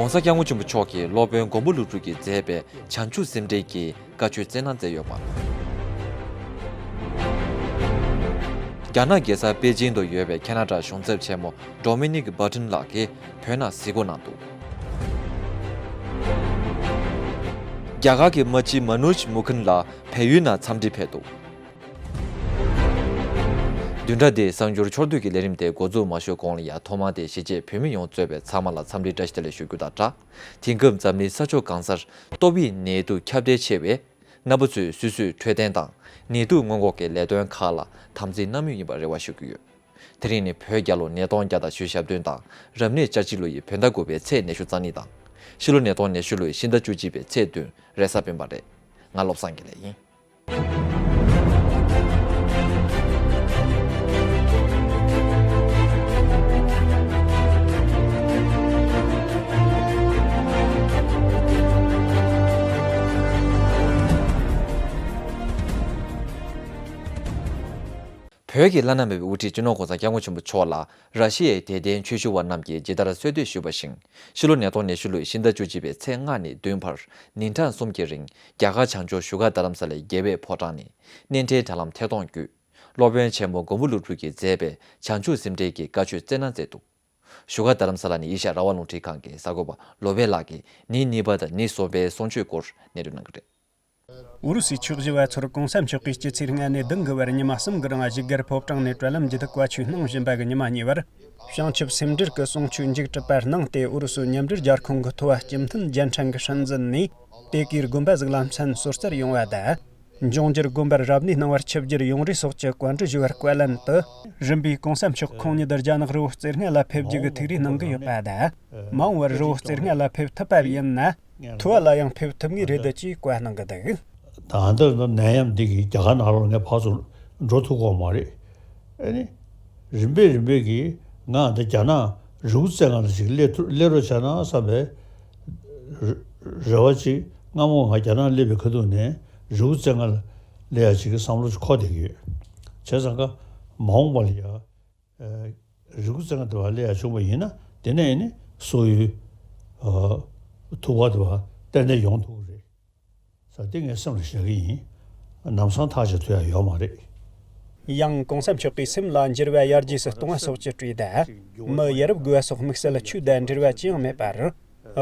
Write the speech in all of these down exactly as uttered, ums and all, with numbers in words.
༸གོང་ས་༸སྐྱབས་མགོན་ཆེན་པོ་མཆོག་གིས་སློབ་དཔོན་མགོན་པོ་ཀླུ་སྒྲུབ་ཀྱིས་མཛད་པའི་བྱང་ཆུབ་སེམས་འགྲེལ་གྱི་བཀའ་ཆོས་སྩལ་གནང་མཛད་ཡོད་པ། རྒྱ་ནག་རྒྱལ་ས་པེ་ཅིང་དུ་ཡོད་པའི་ཁེ་ན་ཌ་གཞུང་ཚབ་ཆེན་མོ་ཌོ་མི་ནིག་བྷར་ཏན་ལགས་ཀྱིས་བོད་ནང་གཟིགས་སྐོར་གནང་འདུག་རྒྱ་གར་གྱི་དམག་སྤྱི་མ་ནུཇ་མུ་ཁུན་ལགས་བལ་ཡུལ་ནང་འཚམས་འདྲི་ཕེབས་འདུག་བདུན་ཕྲག་འདིའི་གསར་འགྱུར་ཕྱོགས་བསྡུས་ཀྱི་ལས་རིམ་དེ་འགོ་འཛུགས་མ་ཞུས་གོང་ལ་ཡང་ཐོག་མར་དེ་གཞིས་བྱེས་བོད་མི་ཡོངས་གཙོས་པའི་ཚང་མ་ལ་འཚམས་འདྲི་བཀྲ་ཤིས་བདེ་ལེགས་ཞུ་རྒྱུ་དང་སྦྲགས། དེང་སྐབས་འཛམ་གླིང་ས་ཕྱོགས་གང་སར་ཏོག་དབྱིབས་ནད་དུག་ཁྱབ་གདལ་ཆེ་བས། རྣམ་པ་ཚོས་སོ་སོའི་འཕྲོད་བསྟེན་དང་ནད་དུག་སྔོན་འགོག་གི་ལས་དོན་ཁག་ལ་དམ་འཛིན་གནང་མུས་ཡིན་པར་རེ་བ་ཞུ་གི་ཡོད། དེ་རིང་ནི་བོད་རྒྱལ་ལོ་ཉིས་སྟོང་བརྒྱ་དང་ཞེ་བདུན་དང་། རབ་གནས་ལྕགས་བྱི་ལོ་ཡི་བོད་ཟླ་དགུ་པའི་ཚེས་ཉི་ཤུ་རྩ་གཉིས་དང་། ཕྱི་ལོ་ཉིས་སྟོང་ཉི་ཤུ་ལོའི་ཕྱི་ཟླ་བཅུ་གཅིག་པའི་ཚེས་བདུན་རེས་གཟའ་སྤེན་པ་རེད། ང་བློ་བཟང་དགེ་ལེགས་ཡིན། བོད་ཀྱི་བླ་ན་མེད་པའི་དབུ་ཁྲིད་སྤྱི་ནོར་༸གོང་ས་༸སྐྱབས་མགོན་ཆེན་པོ་མཆོག་ལ་ར་ཤི་ཡའི་དད་ལྡན་ཆོས་ཞུ་བ་རྣམས་ཀྱིས་ཇི་ལྟར་གསོལ་འདེབས་ཞུས་པ་བཞིན། ཕྱི་ལོ་ཉིས་སྟོང་ཉི་ཤུ་ལོའི་ཕྱི་ཟླ་བཅུ་གཅིག་པའི་ཚེས་ལྔ་ནས་བདུན་བར་ཉིན་གྲངས་གསུམ་གྱི་རིང་རྒྱ་གར་བྱང་ཕྱོགས་བཞུགས་སྒར་རྡ་རམ་ས་ལའི་རྒྱལ་བའི་ཕོ་བྲང་ནས་གནས་འབྲེལ་དྲ་ལམ་ཐད་གཏོང་བརྒྱུད། སློབ་དཔོན་ཆེན་མོ་མགོན་པོ་ཀླུ་སྒྲུབ་ཀྱིས་མཛད་པའི་བྱང་ཆུབ་སེམས་འགྲེལ་གྱི་བཀའ་ཆོས་སྩལ་གནང་མཛད་འདུག་བཞུགས་སྒར་རྡ་རམ་ས་ལ་ནས་ཨེ་ཤ་ཡ་རང་དབང་རླུང་འཕྲིན་ཁང་གི་གསར་འགོད་པ་བློ་བྷེ་ལགས་ཀྱིས་ཉིན་གཉིས་པ་དང་ཉིན་གསུམ་པའི་གསུང་ཆོས་སྐོར་སྙན་སྒྲོན་གནང་གི་རེད། ཨུ་རུ་སུའི་ཆོས་ཞུ་བ་ཚོར་གོང་ས་མཆོག་གིས་སྐྱེས་ཚེས་ལྔ་ནས་བདུན་གྱི་བར་ཉི་མ་གསུམ་གྱི་རིང་བཞུགས་སྒར་ཕོ་བྲང་ནས་དྲ་ལམ་བརྒྱུད་དུ་བཀའ་ཆོས་གནང་བཞིན་པ་གི་ཉི་མ་གཉིས་པར། བྱང་ཆུབ་སེམས་འགྲེལ་གྱི་གསུང་ཆོས་མཇུག་གྲུབ་པར་སྣང་སྟེ། ཨུ་རུ་སུའི་མཉམ་འབྲེལ་རྒྱལ་ཁོངས་ཀྱི་ཐུབ་པ་སྐྱེ་བསྟན་རྒྱལ་ཕྲན་གྱི་སྲིད་འཛིན་ནས་དེ་གའི་དགོན་པ་ཟིག་ལམ་སེང་སོ་རྩར་ཡོང་བ་དང་། འབྱུང་འགྱུར་དགོན་པར་རབ་གནས་གནང་བར་ཆིབས་བསྒྱུར་ཡོང་རེས་སོགས་ཀྱི་བཀའ་འདྲི་ཞུ་བར་བཀའ་ལན་དུ། རིམ་པས་གོང་ས་མཆོག་ཁོང་ཉིད་རྒྱ་ནག་རི་བོ་རྩེ་ལྔ་ལ་ཕེབས་རྒྱུ་གི་ཐུགས་རེ་གནང་གི་ཡོད་པ་དང་། མ་འོངས་པར་རི་བོ་རྩེ་ལྔ་ལ་ཕེབས་ཐུབ་པ་ཡིན་ན། ཐུ་བ་ལ་ཡང་ཕེབས་ཐུབ་ངེས་རེད་ཅེས་བཀའ་གནང་གི་འདུག་ད་ལྟ་ནད་ཡམས་འདི་གིས་རྒྱ་གར་ནང་ལོགས་ངས་ཕར་ཚུར་འགྲོ་ཐུབ་ཀྱི་ཡོད་མ་རེད། ཨ་ནི། རིམ་པས་རིམ་པས་ཀྱིས་ང་འདི་རྒྱ་ནག་རི་བོ་རྩེ་ལྔ་ལ་ཅིག་སླེབས་ཐུབ་སླེབས་རོགས་བྱས་ན་བསམ་པའི་རེ་རེ་བ་ཅིག་སྔ་མོ་ང་རྒྱ་ནག་སླེབས་པའི་ཁ་ཐུག་ནས་རི་བོ་རྩེ་ལྔ་ལ་སླེབས་ཡ་ཅིག་གི་བསམ་བློ་ཅིག་འཁོར་བསྡད་ཀྱི་ཡོད། བྱས་ཙང་ཀ་མ་འོངས་པ་ལ་ཡ། ཨ། རི་བོ་རྩེ་ལྔ་དེ་བ་སླེབས་ཡ་བྱུང་བ་ཡིན་ན་དེ་ནས་ཨ་ནི་སོག་ཡུལ། ཨ། ཐུ་བ་དེ་བ་ཏན་ཏན་ཡོང་ཐུབ་ཀྱི་རེད། ས་དེ་ངས་སེམས་ལ་བཞག་གི་ཡིན། ལམ་སང་ཐག་བཅད་ཐུབ་ཡ་ཡོད་མ་རེད། ཡང་གོང་ས་མཆོག་གིས་སེམས་ལ་འགྱུར་བ་ཡར་རྒྱས་སུ་གཏོང་བ་སོགས་ཀྱི་གྲས་དང་། མི་ཡ་རབས་དགོས་པ་སོགས་དམིགས་བསལ་ཆོས་དང་འབྲེལ་བ་ཅི་ཡང་མེད་པར།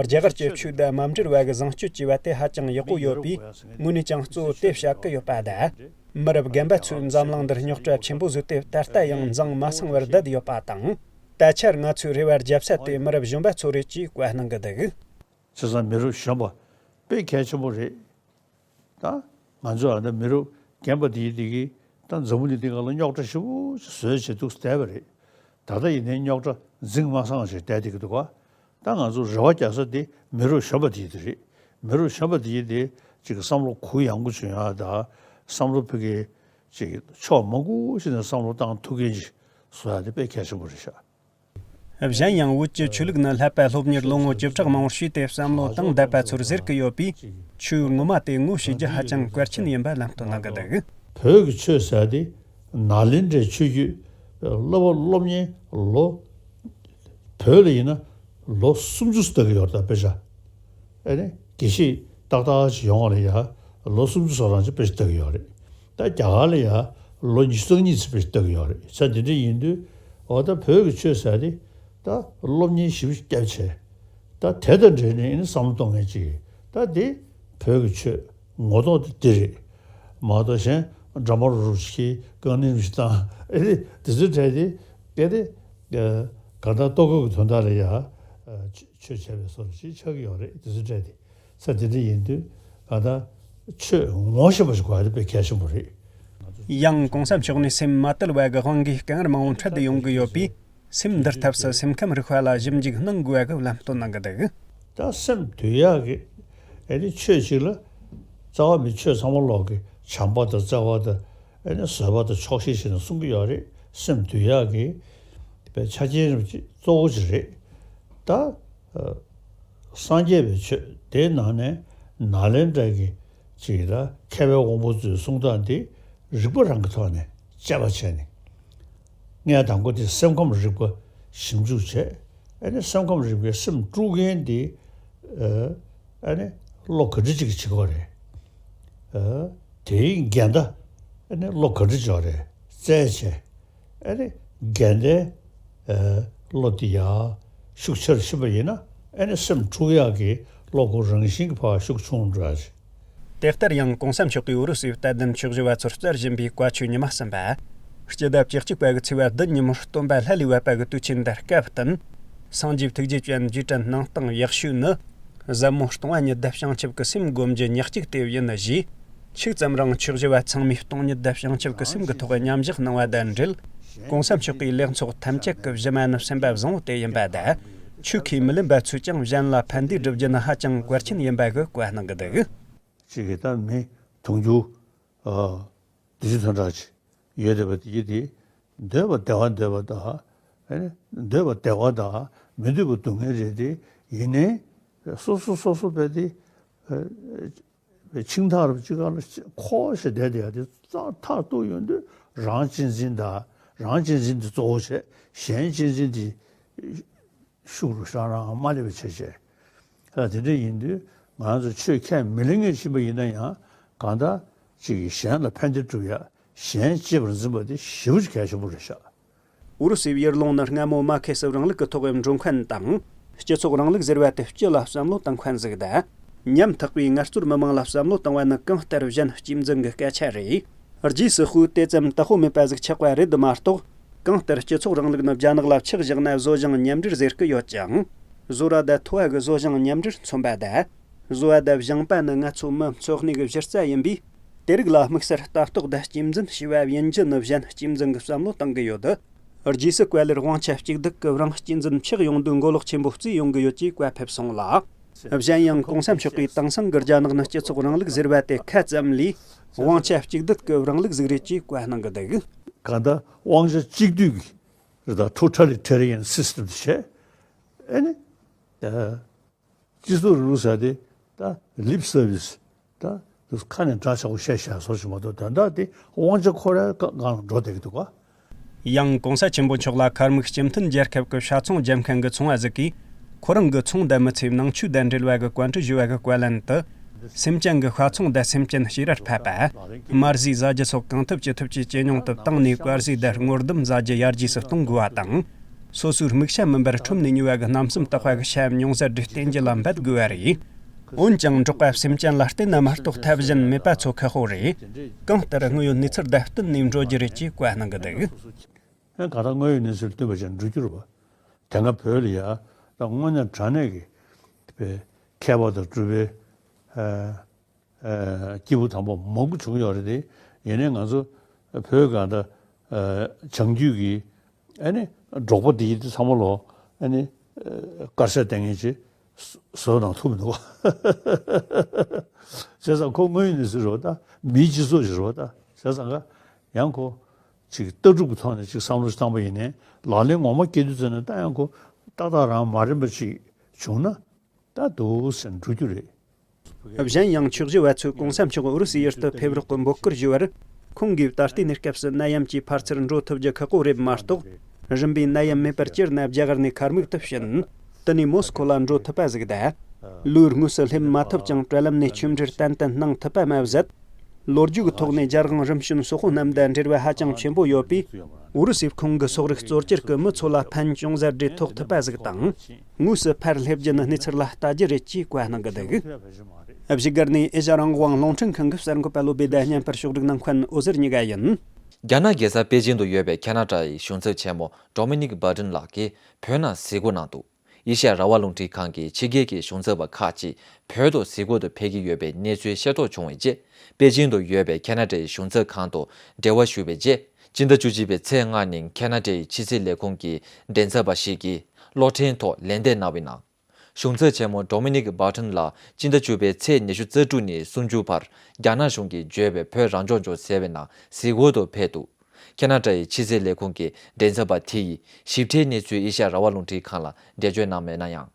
རྒྱ་གར་གྱི་ཆོས་དང་མ་འབྲེལ་བ་གི་བཟང་སྤྱོད་ཅེས་པ་དེ་ཧ་ཅང་ཡག་པོ་ཡོད་པས། ངོས་ནས་ཀྱང་གཙོ་བོ་དེ་བཤད་ཀྱི་ཡོད་པ་དང་། མི་རབས་རྒན་པ་ཚོས་འཛམ་གླིང་འདིར་རྙོག་དྲ་ཆེན་པོ་བཟོས་ཏེ་ད་ལྟ་ཡང་འཛིང་མ་སངས་པར་བསྡད་ཡོད་པ་དང་། ད་ཆར་ང་ཚོའི་རེ་བ་བརྒྱབ་ས་དེ་མི་རབས་གཞོན་པ་ཚོ་རེད་ཅེས་བཀའ་གནང་གི་འདུག་བྱས་ཙང་མི་རབས་གཞོན་པ་དཔེ་གལ་ཆེན་པོ་རེད། ད་ང་ཚོ་ཨ་ད་མི་རབས་རྒན་པ་འདིའི་འདི་གིས་ད་འཛམ་བུ་གླིང་འདི་སྒང་ལ་རྙོག་དྲ་ཞེ་པོ་ཅིག་བཟོས་བྱས་འདུག་བསྡད་པ་རེད། ད་ལྟ་ཡིན་ནའི་རྙོག་དྲ་འཛིང་མ་སངས་བྱས་བསྡད་བསྡད་ཀྱི་འདུག་ག་ད་ང་ཚོ་རེ་བ་རྒྱག་ས་དེ་མི་རབས་གཞོན་པ་འདིའི་འདི་རེད། མི་རབས་གཞོན་པ་འདིའི་འདི་ཅིག་བསམ་བློ་གུ་ཡངས་པོ་བྱུང་ཡག་དང་བསམ་བློ་ཕ་གི་ཅིག་ཕྱོགས་མང་པོ་ཞིག་ནས་བསམ་བློ་བཏང་ཐུབ་མཁན་ཅིག་བཟོ་ཡག་དེ་དཔེ་གལ་ཆེན་པོ་རེད་ཤག་གཞན་ཡང་བོད་ཀྱི་ཆོས་ལུགས་ནི་བསླབ་པ་སློབ་གཉེར་ལོ་ངོ་བཅུ་ཕྲག་མང་པོར་བྱས་ཏེ་བསམ་བློ་བཏང་བསྡད་པ་ཚོར་ཟེར་གྱི་ཡོད་པས། ཆོས་ངོ་མ་དེ་ངོ་ཤེས་རྒྱུ་ཧ་ཅང་གལ་ཆེན་ཡིན་པ་ལམ་སྟོན་གནང་གི་འདུག་བོད་ཀྱི་ཆོས་ཟེར་དེ་ནཱ་ལེནྡྲའི་ཆོས་བརྒྱུད་སློབ་སློབ་གཉེར་ལོ། བོད་ལ་ཡིན་ན་ལོ་སུམ་ཅུ་ཙམ་ལྟ་གི་ཡོད་རེད་ད་དཔེ་ཆ། ཨེ་ནི་དགེ་བཤེས་ཏག་ཏག་ཅིག་ཡོང་བ་ལ་ཡ་ལོ་སུམ་ཅུ་ཙམ་རང་ཅིག་དཔེ་ཆ་ལྟ་གི་ཡོད་རེད། ད་རྒྱ་གར་ལ་ཡ་ལོ་ཉི་ཤུ་རྩ་གཉིས་ཙམ་དཔེ་ཆ་ལྟ་གི་ཡོད་རེད། ས་འདི་འདྲ་ཡིན་དུས་འོ་ད་བོད་ཀྱི་ཆོས་ཟེར་དེ་ད་སློབ་གཉེར་ཞིབ་བརྒྱབ་བྱས་ད་དེ་དང་འབྲེལ་ནས་ཨེ་ནི་བསམ་བློ་གཏོང་མཁན་ཅིག་ད་དེ་བོད་ཀྱི་ཆོས་ངོ་ཐོག་དེ་འདི་རེད། མ་གཏོགས་གཞན་ཌ་མ་རུ་རུ་ཞིག་གིས་རྐང་གླིང་ཞིག་བཏང་ཨེ་ནི་དེ་ཚོའི་གྲས་དེ་གལ་ཏེ་གང་ལྟར་ལྟོ་གོས་ཀྱི་དོན་དག་ལ་ཡ། ཆོས་བྱས་པའི་བཟོ་འདྲ་ཞིག་ཆགས་ཀྱི་ཡོད་རེད། དེ་ཚོའི་གྲས་དེ་ས་དེ་འདྲ་ཡིན་དུས་གང་ལྟར་ཆོས་ངོ་ཤེས་པ་ཞིག་དགོས་ཡ་དེ་དཔེ་གལ་ཆེན་པོ་རེད། ཡང་གོང་ས་མཆོག་ནས་སེམས་མ་དུལ་བ་གི་དབང་གིས་དཀའ་ངལ་མང་པོ་འཕྲད་དུ་ཡོང་གི་ཡོད་པས། སེམས་འདུལ་ཐབས་སུ་སེམས་ཁམས་རིག་པ་ལ་ཞིབ་འཇུག་གནང་དགོས་པ་གི་ལམ་སྟོན་གནང་གི་འདུག་ད་སེམས་འདུལ་ཡག་གི་ཨེ་ནི་ཆོས་ཅིག་ལ་རྩ་བ་མི་ཆོས་ཚང་མ་ལོག་གི་བྱམས་པ་དང་བརྩེ་བ་དང་ཨེ་ནི་བཟོད་པ་དང་ཆོག་ཤེས་ཞེས་ནས་གསུང་གི་ཡོད་རེད། སེམས་འདུལ་ཡག་གི་དཔེ་ཆ་རྐྱེན་རིམ་གཅིག་གཙོ་བོ་ཅིག་རེད། ད་ཨ་སངས་རྒྱས་པའི་ཆོས་དེའི་ནང་ནས་ནཱ་ལེནྡྲ་གི་ཅིག་ད་མཁས་པའི་དབང་པོ་ཚོའི་གསུང་སྟངས་དེ་རིག་པ་རང་གི་ཐོག་ནས་དཔྱད་པ་བྱས་ནས། ངས་དང་པོ་དེ་སེམས་ཁམས་རིག་པ་ཞིབ་འཇུག་བྱས། ཨ་ནི་སེམས་ཁམས་རིག་པའི་སེམས་དཀྲུག་མཁན་དེ་ ཨ་ནི་བློ་ག་འདྲ་ཅིག་བྱེད་དགོས་རེད། དེའི་འགལ་ཟླ་ཨ་ནི་བློ་ག་འདྲ་ཅིག་ཡོད་རེད་བཙལ་བྱས། ཨ་ནི་འགལ་ཟླའི་བློ་དེ་ཡར་ཤུགས་ཆེར་ཕྱིན་པ་ཡིན་ན། ཨ་ནི་སེམས་འཁྲུག་ཡག་གི་བློ་ཁོ་རང་བཞིན་གྱི་ཕར་ཤུགས་ཆུང་འགྲོ་ཡག་ཅིག་དེ་ལྟར་ཡང་གོང་ས་མཆོག་གིས་ཨུ་རུ་སུའི་དད་ལྡན་ཆོས་ཞུ་བ་ཚོར་སྩལ་བཞིན་པའི་བཀའ་ཆོས་ཉི་མ་གསུམ་པ། སྤྱི་ཟླ་བཅུ་གཅིག་པ་གི་ཚེས་པ་བདུན་ཉིན་མོར་སྟོན་པ་ལྷ་ལས་བབས་པ་གི་དུས་ཆེན་འདིར་སྐབས་བསྟུན། སངས་རྒྱས་ཐུགས་རྗེ་ཅན་རྗེས་དྲན་གནང་སྟངས་ཡག་ཤོས་ནི། ཟབ་མོ་སྟོང་པ་ཉིད་དུ་བྱང་ཆུབ་ཀྱི་སེམས་སྒོམ་རྒྱུ་ཉག་གཅིག་དེ་ཡིན་ཞེས། ཆིག་ཙམ་རིང་ཆོས་ཞུ་བ་ཚང་མས་སྟོང་ཉིད་དུ་བྱང་ཆུབ་ཀྱི་སེམས་ཀྱི་ཐོག་མཉམ་བཞག་གནང་བ་དང་འབྲེལ། གོང་ས་མཆོག་གིས་ལེགས་ཚོགས་ཐམས་ཅད་ཀྱི་གཞི་མ་ནི་སེམས་པ་བཟང་བོ་དེ་ཡིན་པ་དང་། ཆོས་ཁས་མི་ལེན་པ་ཚོས་ཀྱང་གཞན་ལ་ཕན་བདེ་སྒྲུབ་རྒྱུ་ནི་ཧ་ཅང་གལ་ཆེན་ཡིན་པ་གི་བཀའ་གནང་གི་འདུག་ཅིག་གིས་ད་མི་མཐོང་རྒྱུ། ཨ། དེ་བཞིན་དོན་དག་ཅིག་ཡོད་བསྡད་པ་དེ་ཡིན་ཏེ། འདོད་པ་བདེ་བ་འདོད་པ་དང་། ཨ་ནི་འདོད་པ་བདེ་བ་དང་མི་འདོད་པ་སྡུག་བསྔལ་རེད་དེ། ཡིན་ནའི་སོ་སོ་སོ་སོ་བས་དེ་ཨ་ཆིང་ཐག་རུ་ཅི་ག་ལ་འཁོར་ཞེས་བསྡད་བསྡད་ཡ་དེ་རྩ་ཐག་གཏུགས་ཡོང་དུས། རང་གཅེས་འཛིན་དང་། རང་གཅེས་འཛིན་དེ་གཙོ་བོ་བྱས། གཞན་གཅེས་འཛིན་དེ་ཤུགས་རུ་ཧྲང་རང་མ་སླེབས་པ་བྱས་བྱས། ད་དེ་འདྲ་ཡིན་དུས་ང་ཚོ་ཆོས་ཁས་མི་ལེན་མཁན་ཕྱིན་པ་ཡིན་ན་ཡང་། གང་ལྟར་ཅིག་གིས་གཞན་ལ་ཕན་བདེ་སྒྲུབ་ཡ། གཞན་གཅེས་པར་འཛིན་པ་དེ་ཞེ་པོ་ཅིག་གལ་ཆེན་པོ་རེད་ཤག་ཨུ་རུ་སུའི་ཡུལ་ལུང་ནི་སྔ་མོ་མར་ཁེ་སི་རིང་ལུགས་ཀྱི་ཐོག་འགྲོ་མཁན་དང་། སྤྱི་ཚོགས་རིང་ལུགས་ཟེར་བ་དེ་སྤྱི་ལ་བསམ་བློ་བཏང་མཁན་ཟིག་དང་། ཉམ་ཐག་པའི་ངལ་རྩོལ་མི་མང་ལ་བསམ་བློ་བཏང་བ་ནི་གང་ལྟར་གཞན་གཅེས་འཛིན་གྱི་སྐད་ཆ་རེད། རྗེས་སུ་དཔེ་དེ་ཙམ་དག་པོ་མེད་པ་ཟིག་ཆགས་པ་རེད་མ་གཏོགས། གང་ལྟར་སྤྱི་ཚོགས་རིང་ལུགས་ནི་རྒྱ་ནག་ལ་ཆ་བཞག་ན་བཟོ་ཞིང་མཉམ་འབྲེལ་ཟེར་གི་ཡོད་ཅིང་། བཟོ་གྲྭ་དང་ཐོ་བ་གི་བཟོ་ཞིང་མཉམ་འབྲེལ་མཚོན་པ་དང་། བཟོ་བ་དང་བཞེངས་པ་ནི་ང་ཚོ་མི་འཚོ་གནས་ཀྱི་གཞི་རྩ་ཡིན་པས། དེ་རིགས་ལ་དམིགས་བསལ་ལྟ་རྟོག་དང་གཅེས་འཛིན་བྱས་པ་ཡིན་རྒྱུ་ནི་གཞན་གཅེས་འཛིན་གྱི་བསམ་བློ་བཏང་གི་ཡོད། རྗེས་སུ་བཀའ་ལས་དབང་ཆ་གཅིག་སྡུད་ཀྱི་རང་གཅེས་འཛིན་ཆག་ཡོང་དུས་མགོ་ལོག་ཆེན་པོ་བརྩིས་ཡོང་གི་ཡོད་ཅེས་བཀའ་ཕེབས་སོང་ལ། གཞན་ཡང་གོང་ས་མཆོག་གིས་དེང་སང་གི་རྒྱ་ནག་ནི་སྤྱི་ཚོགས་རིང་ལུགས་ཟེར་བ་དེ་ཁ་ཙམ་ལས། དབང་ཆ་གཅིག་སྡུད་ཀྱི་རིང་ལུགས་ཟིག་རེད་ཅེས་བཀའ་གནང་གི་འདུག་གང་ལྟར་དབང་ཆ་གཅིག་སྡུད་ཀྱི་རེད། ད་ཊོ་ཊ་ལི་ཊེ་རི་ཡན་སི་སི་ཊེམ་དེ་བྱས། ཨེ་ནི། ད། སྤྱི་ཚོགས་རིང་ལུགས་ཟེར་དེ་ད་ལིབ་སར་བིས། ད་ཁ་ནས་སྒྲ་ཆགས་པོ་བཤད་བཤད་བཟོ་ཞིག་མ་གཏོགས། དོན་དག་དེ་དབང་ཆ་ཁོ་རའི་སྒང་ལ་འགྲོ་བསྡད་ཀྱི་འདུག་ག་ཡང་གོང་ས་ཆེན་པོ་མཆོག་ལ་མཁར་དམག་སྤྱི་མཐུན་རྒྱལ་ཁབ་ཀྱི་ཤ་ཚོང་རྒྱག་མཁན་གྱི་ཚོང་བ་ཟིག་གིས། ཁོ་རང་གི་ཚོང་དང་མི་ཚེའི་ནང་ཆོས་དང་འབྲེལ་བ་གི་བཀའ་འདྲི་ཞུ་བ་གི་བཀའ་ལན་དུ། སེམས་ཅན་གྱི་ཤ་ཚོང་དང་སེམས་ཅན་ཕྱི་རར་ཕབ་པ། དམར་ཟས་ཟ་རྒྱུ་སོགས་གང་ཐུབ་ཅི་ཐུབ་ཀྱིས་ཇེ་ཉུང་དུ་བཏང་ནས་དཀར་ཟས་དང་སྔོ་ལྡུམ་ཟ་རྒྱུ་ཡར་རྒྱས་སུ་གཏོང་དགོས་པ་དང་། སོ་སོའི་དམིགས་བྱ་མིན་པར་ཁྲོམ་ནས་ཉོ་བ་གི་རྣམ་གསུམ་དག་པ་གི་ཤ་ཉུང་ཟད་རེ་བསྟེན་རྒྱུ་ལ་འབད་དགོས་པ་རེད། འོན་ཀྱང་འབྲོག་པ་སེམས་ཅན་ལ་བརྟེན་ན་མ་གཏོགས་ཐབས་གཞན་མེད་པ་ཚོ་ཁག་པོ་རེད། གང་ལྟར་དངོས་ཡོད་གནས་ཚུལ་དང་བསྟུན་ནས་འགྲོ་རྒྱུ་རེད་ཅེས་བཀའ་གནང་གི་འདུག་ཨེ། གང་ལྟར་དངོས་ཡོད་གནས་ཚུལ་བསྟུན་པ་བྱས་འགྲོ་རྒྱུ་རེད་པ། དེ་སྔ་བོད་ལ་ཡ། ད་དངོས་གནས་དྲང་གནས་ཀྱི་པའི་མཁས་པ་དང་གྲུབ་པའི་ཨ་ཨ་སྐྱེས་བུ་དམ་པ་མང་པོ་བྱུང་ཡོད་རེད་དེ། ཡིན་ནའི་ང་ཚོ་བོད་གང་ལྟར་ཨ་བྱང་རྒྱུད་ཀྱི་ཨ་ནི་འབྲོག་པ་འདི་ཡི་དེ་ཚང་མ་ལོ། ཨ་ནི་ཨ་དཀར་ཟས་སྟེར་མཁན་ཅིག་བཟོ་གནང་ཐུབ་མི་འདུག་བ། བྱས་ཙང་ཁོ་དངོས་ཡོད་གནས་ཚུལ་རེད་པ། ད་མིའི་སྤྱི་ཚོགས་ཅིག་རེད་པ། ད་བྱས་ཙང་ག་ཡང་ཁོ་ཅིག་ལྟ་གྲུབ་ཀྱི་ཐོག་ནས་ཅིག་བསམ་བློ་ཞིག་བཏང་པ་ཡིན་ནའི། ལག་ལེན་ངོ་མ་སྐྱེལ་དུས་ཙམ་ནས་ད་ཡང་ཁོ་ཏག་ཏག་རང་མ་རན་པ་ཅིག་བྱུང་ན། ད་འདུག་སེ་འགྲོ་རྒྱུ་རེད། གཞན་ཡང་ཆོས་ཞུ་བ་ཚོས་གོང་ས་མཆོག་ཨུ་རུ་སུའི་ཡུལ་དུ་ཕེབས་རོགས་ཀྱི་འབོད་སྐུལ་ཞུས་པར། ཁོང་གིས་ད་ལྟའི་གནས་སྐབས་སུ་ནད་ཡམས་ཀྱི་ཕར་ཚུར་འགྲོ་ཐུབ་རྒྱུ་ཁག་པོ་རེད་མ་གཏོགས། རིམ་པས་ནད་ཡམས་མེད་པར་སྤྱིར་ན་རྒྱ་གར་ནས་མཁར་དམག་དུ་ཕྱིན། དེ་ནས་མོ་སི་ཁོ་ལ་འགྲོ་ཐུབ་པ་ཟིག་དང་། ལོའི་དངོས་སུ་སླེབས་མ་ཐུབ་ཀྱང་། བྲེལ་ལམ་ནས་ཆོས་འབྲེལ་ཏན་ཏན་གནང་ཐུབ་པ་མ་ཟད། ལོ་རྒྱུས་ཀྱི་ཐོག་ནས་རྒྱལ་དབང་རིམ་བྱོན་སོག་པོ་རྣམས་དང་འབྲེལ་བ་ཧ་ཅང་ཆེན་པོ་ཡོད་པས། ཨུ་རུ་སུས་ཁོང་གི་སོག་རིགས་གཙོ་གྱུར་གྱི་མི་ཚོ་ལ་ཕན་ཅུང་ཟད་རེ་ཐོགས་ཐུབ་པ་ཟིག་དང་། དངོས་སུ་ཕར་སླེབས་རྒྱུ་ནི་གནས་ཚུལ་ལ་ལྟ་རྒྱུ་རེད་ཅེས་བཀའ་གནང་གི་འདུག་བཞུགས་སྒར་ནས་ཨེ་ཤ་རང་དབང་རླུང་འཕྲིན་ཁང་གི་གསར་འགོད་པ་བློ་བདེ་དང་བརྙན་པར་ཕྱོགས་སྒྲིག་གནང་མཁན་འོད་ཟེར་གཉིས་ཀ་ཡིན། རྒྱ་ནག་རྒྱལ་ས་པེ་ཅིང་དུ་ཡོད་པའི་ཁེ་ན་ཌ་ཡི་གཞུང་ཚབ་ཆེན་མོ་Dominic Burton་ལགས་ཀྱིས་བོད་ནང་གཟིགས་སྐོར་གནང་འདུག་ཨེ་ཤ་ཡ་རང་དབང་རླུང་འཕྲིན་ཁང་གིས་ཕྱི་རྒྱལ་གྱི་གཞུང་ཚབ་པ་ཁག་ཅིག་བོད་དུ་གཟིགས་སྐོར་དུ་ཕེབས་ཀྱི་ཡོད་པའི་གནས་ཚུལ་ཤེས་རྟོགས་བྱུང་བའི་རྗེས། པེ་ཅིང་དུ་ཡོད་པའི་ཁེ་ན་ཌ་ཡི་གཞུང་ཚབ་ཁང་དུ་འབྲེལ་བ་ཞུས་པའི་རྗེས། སྤྱི་ཟླ་བཅུ་གཅིག་པའི་ཚེས་ལྔ་ཉིན་ཁེ་ན་ཌ་ཡི་ཕྱི་སྲིད་ལས་ཁུངས་ཀྱི་མགྲིན་ཚབ་པ་ཞིག་གིས་གློག་འཕྲིན་ཐོག་ལན་འདེབས་གནང་བའི་ནང་། གཞུང་ཚབ་ཆེན་མོ་Dominic Burton་ལགས་སྤྱི་ཟླ་བཅུ་པའི་ཚེས་ཉི་ཤུ་རྩ་དྲུག་ནས་སུམ་ཅུ་བར་རྒྱ་ནག་གཞུང་གིས་བརྗོད་པའི་བོད་རང་སྐྱོང་ལྗོངས་ཟེར་བའི་ནང་གཟིགས་སྐོར་དུ་ཕེབས་འདུག་ཁེ་ན་ཌ་ཡི་ཕྱི་སྲིད་ལས་ཁུངས་ཀྱི་མགྲིན་ཚབ་པ་དེ་ཡིས་ཞིབ་ཕྲའི་གནས་ཚུལ་ཨེ་ཤ་ཡ་རང་དབང་རླུང་འཕྲིན་ཁང་ལ་འགྲེལ་བརྗོད་གནང་མེད་ན་ཡང་།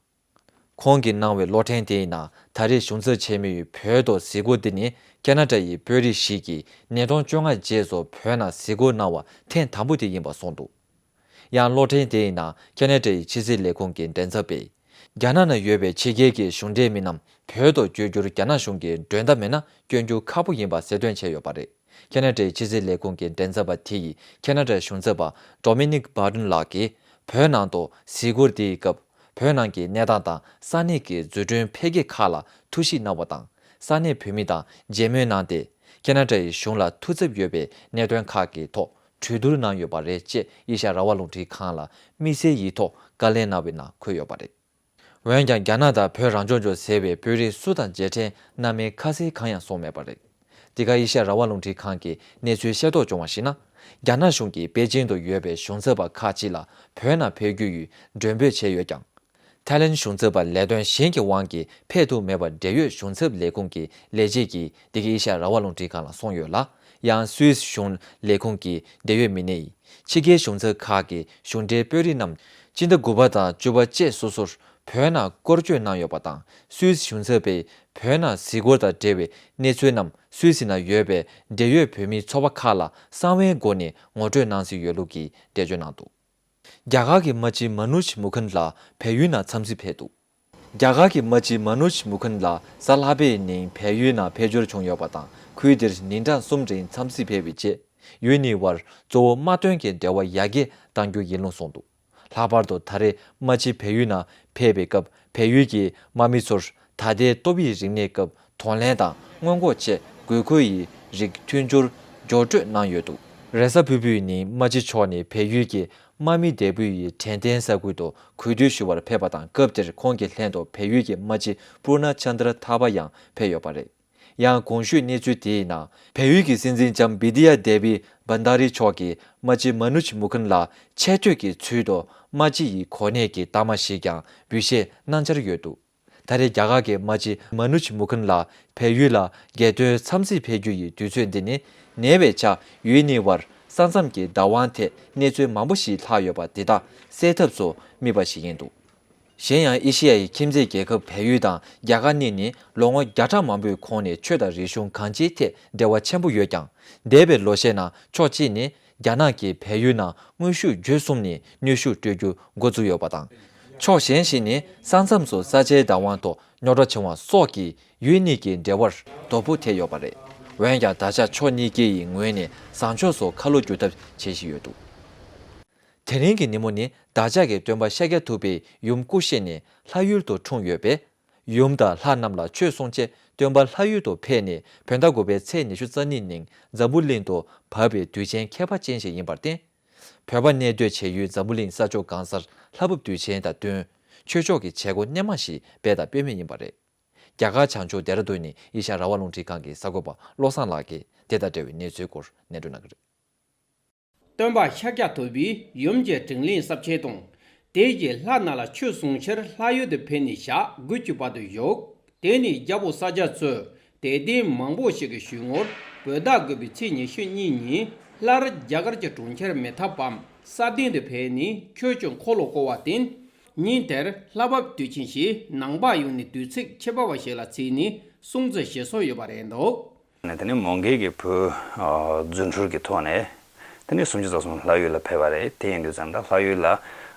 ཁོང་གིས་གནང་བའི་གློག་འཕྲིན་དེའི་ནང་། ད་རེས་གཞུང་ཚབ་ཆེན་མོའི་བོད་དུ་གཟིགས་སྐོར་འདི་ནི་ཁེ་ན་ཌ་ཡི་དཔོན་རིགས་ཤིག་གིས་ཉིས་སྟོང་བཅོ་ལྔ་རྗེས་སུ་བོད་ནང་གཟིགས་སྐོར་གནང་བ་ཐེངས་དང་པོ་དེ་ཡིན་པ་གསུངས་འདུག་ཡང་གློག་འཕྲིན་དེའི་ནང་ཁེ་ན་ཌ་ཡི་ཕྱི་སྲིད་ལས་ཁུངས་ཀྱི་མགྲིན་ཚབ་པས། རྒྱ་ནག་ན་ཡོད་པའི་ཕྱི་རྒྱལ་གྱི་གཞུང་འབྲེལ་མི་རྣམས་བོད་དུ་བསྐྱོད་རྒྱུར་རྒྱ་ནག་གཞུང་གིས་མགྲོན་བརྡ་མེད་ན་བསྐྱོད་རྒྱུ་ཁག་པོ་ཡིན་པ་གསལ་སྟོན་བྱས་ཡོད་པ་རེད། ཁེ་ན་ཌའི་ཕྱི་སྲིད་ལས་ཁུངས་ཀྱི་མགྲིན་ཚབ་པ་དེ་ཡིས་ཁེ་ན་ཌའི་གཞུང་ཚབ་པ་Dominic Barton ལགས་ཀྱིས་བོད་ནང་དུ་གཟིགས་སྐོར་དེའི་སྐབས། བོད་ནང་གི་གནས་སྟངས་དང་ས་གནས་ཀྱི་འཛུགས་སྐྲུན་འཕེལ་རྒྱས་ཁག་ལ་ཐུགས་གཞིགས་གནང་བ་དང་། ས་གནས་བོད་མི་དང་མཇལ་མོལ་གནང་སྟེ། ཁེ་ན་ཌ་ཡི་གཞུང་ལ་ཐུགས་འཚབ་ཡོད་པའི་གནད་དོན་ཁག་གི་ཐོག་གྲོས་བསྡུར་གནང་ཡོད་པ་རེད་ཅེས་ཨེ་ཤ་ཡ་རང་དབང་རླུང་འཕྲིན་ཁང་ལ་དམིགས་བསལ་ཡིག་ཐོག་བཀའ་ལན་གནང་བའི་ནང་འཁོད་ཡོད་པ་རེད། འོན་ཀྱང་། རྒྱ་ནག་དང་བོད་རང་སྐྱོང་ལྗོངས་ཟེར་བའི་དཔོན་རིགས་སུ་དང་མཇལ་འཕྲད་གནང་མིན་ཁ་གསལ་གང་ཡང་གསུངས་མེད་པ་རེད། འདི་ག་ཨེ་ཤ་ཡ་རང་དབང་རླུང་འཕྲིན་ཁང་གིས་གནས་ཚུལ་ཤེས་རྟོགས་བྱུང་བར་གཞིགས་ན། རྒྱ་ནག་གཞུང་གིས་པེ་ཅིང་དུ་ཡོད་པའི་གཞུང་ཚབ་པ་ཁག་ཅིག་ལ་བོད་ནང་ཕེབས་རྒྱུ་ཡི་མགྲོན་འབོད་བྱས་ཡོད་ཀྱང་། ཐའི་ལེན་གཞུང་ཚབ་པ་ལས་དོན་གཞན་གྱི་དབང་གིས་ཕེབས་ཐུབ་མེད་པར། འབྲེལ་ཡོད་གཞུང་ཚབ་ལས་ཁུངས་ཀྱི་ལས་བྱེད་ཀྱིས་འདི་ག་ཨེ་ཤ་ཡ་རང་དབང་རླུང་འཕྲིན་ཁང་ལ་གསུངས་ཡོད་ལ། ཡང་སུད་སི་གཞུང་ལས་ཁུངས་ཀྱི་འབྲེལ་ཡོད་མི་སྣ་ཡིས། ཕྱི་རྒྱལ་གཞུང་ཚབ་ཁག་གི་གཞུང་འབྲེལ་དཔོན་རིགས་རྣམས་སྤྱི་ཟླ་དགུ་པ་དང་བཅུ་པ་བཅས་སོ་སོར་བོད་ནང་སྐོར་སྐྱོད་གནང་ཡོད་པ་དང་། སུད་སི་གཞུང་ཚབ་པས་བོད་ནང་གཟིགས་སྐོར་དང་འབྲེལ་བའི་གནས་ཚུལ་རྣམས་སུད་སི་ནང་ཡོད་པའི་འབྲེལ་ཡོད་བོད་མིའི་ཚོགས་པ་ཁག་ལ་གསང་བའི་སྒོ་ནས་ངོ་སྤྲོད་གནང་སྲིད་ཡོད་ལུགས་ཀྱི་འགྲེལ་བརྗོད་གནང་འདུག་རྒྱ་གར་གྱི་དམག་སྤྱི་མ་ནུ་ཆི་མུ་ཁུན་ལགས་བལ་ཡུལ་ནང་འཚམས་གཟིགས་ཕེབས་འདུག་རྒྱ་གར་གྱི་དམག་སྤྱི་མ་ནུ་ཆི་མུ་ཁུན་ལགས་གཟའ་ལྷག་པའི་ཉིན་བལ་ཡུལ་ནང་ཕེབས་འབྱོར་བྱུང་ཡོད་པ་དང་། ཁུལ་དེར་ཉིན་གྲངས་གསུམ་རིང་འཚམས་གཟིགས་ཕེབས་པའི་རྗེས། ཡུལ་གཉིས་དབར་གཙོ་བོ་དམག་དོན་གྱི་འབྲེལ་བ་ཡར་རྒྱས་གཏང་རྒྱུ་ཡིན་ལུགས་གསུངས་འདུག་ལྷག་པར་དུ་ད་རེས་དམག་སྤྱི་བལ་ཡུལ་ནང་ཕེབས་པའི་སྐབས། བལ་ཡུལ་གྱི་དམག་མི་ཚོར་ད་ལྟའི་ཏོག་དབྱིབས་རིམས་ནད་སྐབས་གདོང་ལེན་དང་སྔོན་འགོག་ཆེད་དགོས་མཁོ་ཡི་རིགས་མཐུན་སྦྱོར་མཇུག་སྤྲོད་གནང་ཡོད་འདུག་རེས་གཟའ་ཕུར་བུའི་ཉིན་དམག་སྤྱི་མཆོག་ནས་བལ་ཡུལ་གྱི་དམག་མི་འདས་པོ་ཡི་དྲན་རྟེན་ས་ཁུལ་དུ་གུས་འདུད་ཞུ་བར་ཕེབས་པ་དང་། སྐབས་དེར་ཁོང་གི་ལྷན་དུ་བལ་ཡུལ་གྱི་དམག་སྤྱི་པུར་ན་ཆན་དྲ་ཐར་པ་ཡང་ཕེབས་ཡོད་པ་རེད། ཡང་གོང་ཞུས་གནས་ཚུལ་དེའི་ནང་། བལ་ཡུལ་གྱི་སྲིད་འཛིན་ལྕམ་བི་དི་ཡ་དེ་བི་བྷན་དྷ་རི་མཆོག་གིས་དམག་སྤྱི་མ་ནུ་ཆི་མུ་ཁུན་ལ་ཆེ་བསྟོད་ཀྱི་ཚུལ་དུ་དམག་སྤྱི་ཡི་གོ་གནས་ཀྱི་རྟགས་མ་ཞིག་ཀྱང་འབུལ་བཞེས་གནང་འཆར་ཡོད་འདུག་ད་རེས་རྒྱ་གར་གྱི་དམག་སྤྱི་མ་ནུ་ཆི་མུ་ཁུན་ལགས་བལ་ཡུལ་ལ་རྒྱལ་དོན་འཚམས་གཟིགས་ཕེབས་རྒྱུ་ཡི་དུས་ཚོད་འདི་ནི། ཉེ་བའི་ཆར་ཡུལ་གཉིས་དབར་ས་མཚམས་ཀྱི་བདག་དབང་ཐད་གནས་ཚུལ་མང་པོ་ཞིག་ལྷག་ཡོད་པ་དེ་དག་སེལ་ཐབས་སུ་དམིགས་པ་ཞིག་ཡིན་འདུག་གཞན་ཡང་། ཨེ་ཤེ་ཡ་ཡི་ཁྱིམ་མཚེས་རྒྱལ་ཁབ་བལ་ཡུལ་དང་རྒྱ་གར་གཉིས་ནི་ལོ་ངོ་བརྒྱ་ཕྲག་མང་པོའི་གོང་ནས་ཆོས་དང་རིག་གཞུང་གང་ཅིའི་ཐད་འབྲེལ་བ་ཆེན་པོ་ཡོད་ཀྱང་། འདས་པའི་ལོ་ཤས་ནང་ཕྱོགས་གཅིག་ནས་རྒྱ་ནག་གིས་བལ་ཡུལ་ནང་དངོས་ཤུགས་བརྒྱུད་གསུམ་ནས་གནོན་ཤུགས་སྤྲོད་རྒྱུ་འགོ་འཛུགས་ཡོད་པ་དང་། ཕྱོགས་གཞན་ཞིག་ནས་ས་མཚམས་སུ་ས་ཆའི་བདག་དབང་ཐོག་རྙོག་དྲ་བྱུང་བ་སོགས་ཀྱིས་ཡུལ་གཉིས་ཀྱི་འབྲེལ་བར་དོ་ཕོག་ཐེབས་ཡོད་པ་རེད། འོན་ཀྱང་། ད་ཆ་ཕྱོགས་གཉིས་ཀའི་ངོས་ནས་བཟང་ཕྱོགས་སུ་ཁ་ལོ་བསྒྱུར་ཐབས་བྱེད་བཞིན་ཡོད་འདུག་དེ་རིང་གི་ཉིན་མོ་ནི་བདག་ཅག་གི་སྟོན་པ་ཤཱཀྱ་ཐུབ་པའི་ཡུམ་སྐུ་གཤེགས་ནས་ལྷ་ཡུལ་དུ་འཁྲུངས་ཡོད་པས། ཡུམ་དང་ལྷ་རྣམས་ལ་ཆོས་གསུངས་ཆེད་སྟོན་པ་ལྷ་ཡུལ་དུ་ཕེབས་ནས་བོད་ཟླ་དགུ་པའི་ཚེས་ཉི་ཤུ་རྩ་གཉིས་ཉིན་འཛམ་བུ་གླིང་དུ་བབས་པའི་དུས་ཆེན་ཁྱད་པར་ཅན་ཞིག་ཡིན་པར་བརྟེན། བོད་པ་གནས་སྡོད་བྱེད་ཡུལ་འཛམ་བུ་གླིང་ས་ཕྱོགས་གང་སར་ལྷ་བབས་དུས་ཆེན་དང་བསྟུན་ཆོས་ཕྱོགས་ཀྱི་བྱེད་སྒོ་སྣེ་མང་ཞིག་སྤེལ་དང་སྤེལ་མུས་ཡིན་པ་རེད། རྒྱ་གར་བྱང་ཕྱོགས་ལྡེ་ར་ལྡུན་ནས་ཨེ་ཤ་ཡ་རང་དབང་རླུང་འཕྲིན་ཁང་གི་གསར་འགོད་པ་བློ་བཟང་ལགས་ཀྱིས་དེ་དང་འབྲེལ་བའི་གནས་ཚུལ་སྐོར་སྙན་སྒྲོན་གནང་གི་རེད། སྟོན་པ་ཤཱཀྱ་ཐུབ་པའི་ཡུམ་གྱི་དྲིན་ལན་གསབ་ཆེད་དང་། དེ་བཞིན་ལྷ་རྣམས་ལ་ཆོས་གསུང་ཕྱིར་ལྷ་ཡུལ་དུ་ཕེབས་ནས་ཞག་དགུ་བཅུ་བར་དུ་བཞུགས། དེ་ནས་རྒྱལ་པོ་ས་སྐྱ་མཚོས་དད་ལྡན་མང་པོ་ཞིག་གི་ཞུ་ནོར་བོད་ཟླ་དགུ་པའི་ཚེས་ཉི་ཤུ་གཉིས་ཉིན་སླར་རྒྱ་གར་གྱི་གྲོང་ཁྱེར་མེ་ཐབ་བམ་ས་སྟེང་དུ་ཕེབས་ནས་ཆོས་ཀྱི་འཁོར་ལོ་བསྐོར་བར་བརྟེན། ཉིན་དེར་ལྷ་བབས་དུས་ཆེན་ཞེས་ནང་པ་ཡོངས་ནས་དུས་ཚིགས་ཁྱད་པར་བ་ཞིག་ལ་བརྩིས་ནས་སྲུང་བརྩི་ཞུ་སྲོལ་ཡོད་པ་རེད་འདུག་ནས་དེ་ནས་མོའུ་འགལ་གྱི་བུ་རྫུ་འཕྲུལ་གྱི་ཐོག་ནས་དེ་ནས་སུམ་ཅུ་རྩ་གསུམ་ལྷ་ཡུལ་ལ་ཕེབས་པ་རེད། དེ་ཡིན་དུས་ཙང་ད་ལྷ་ཡུལ་ལ་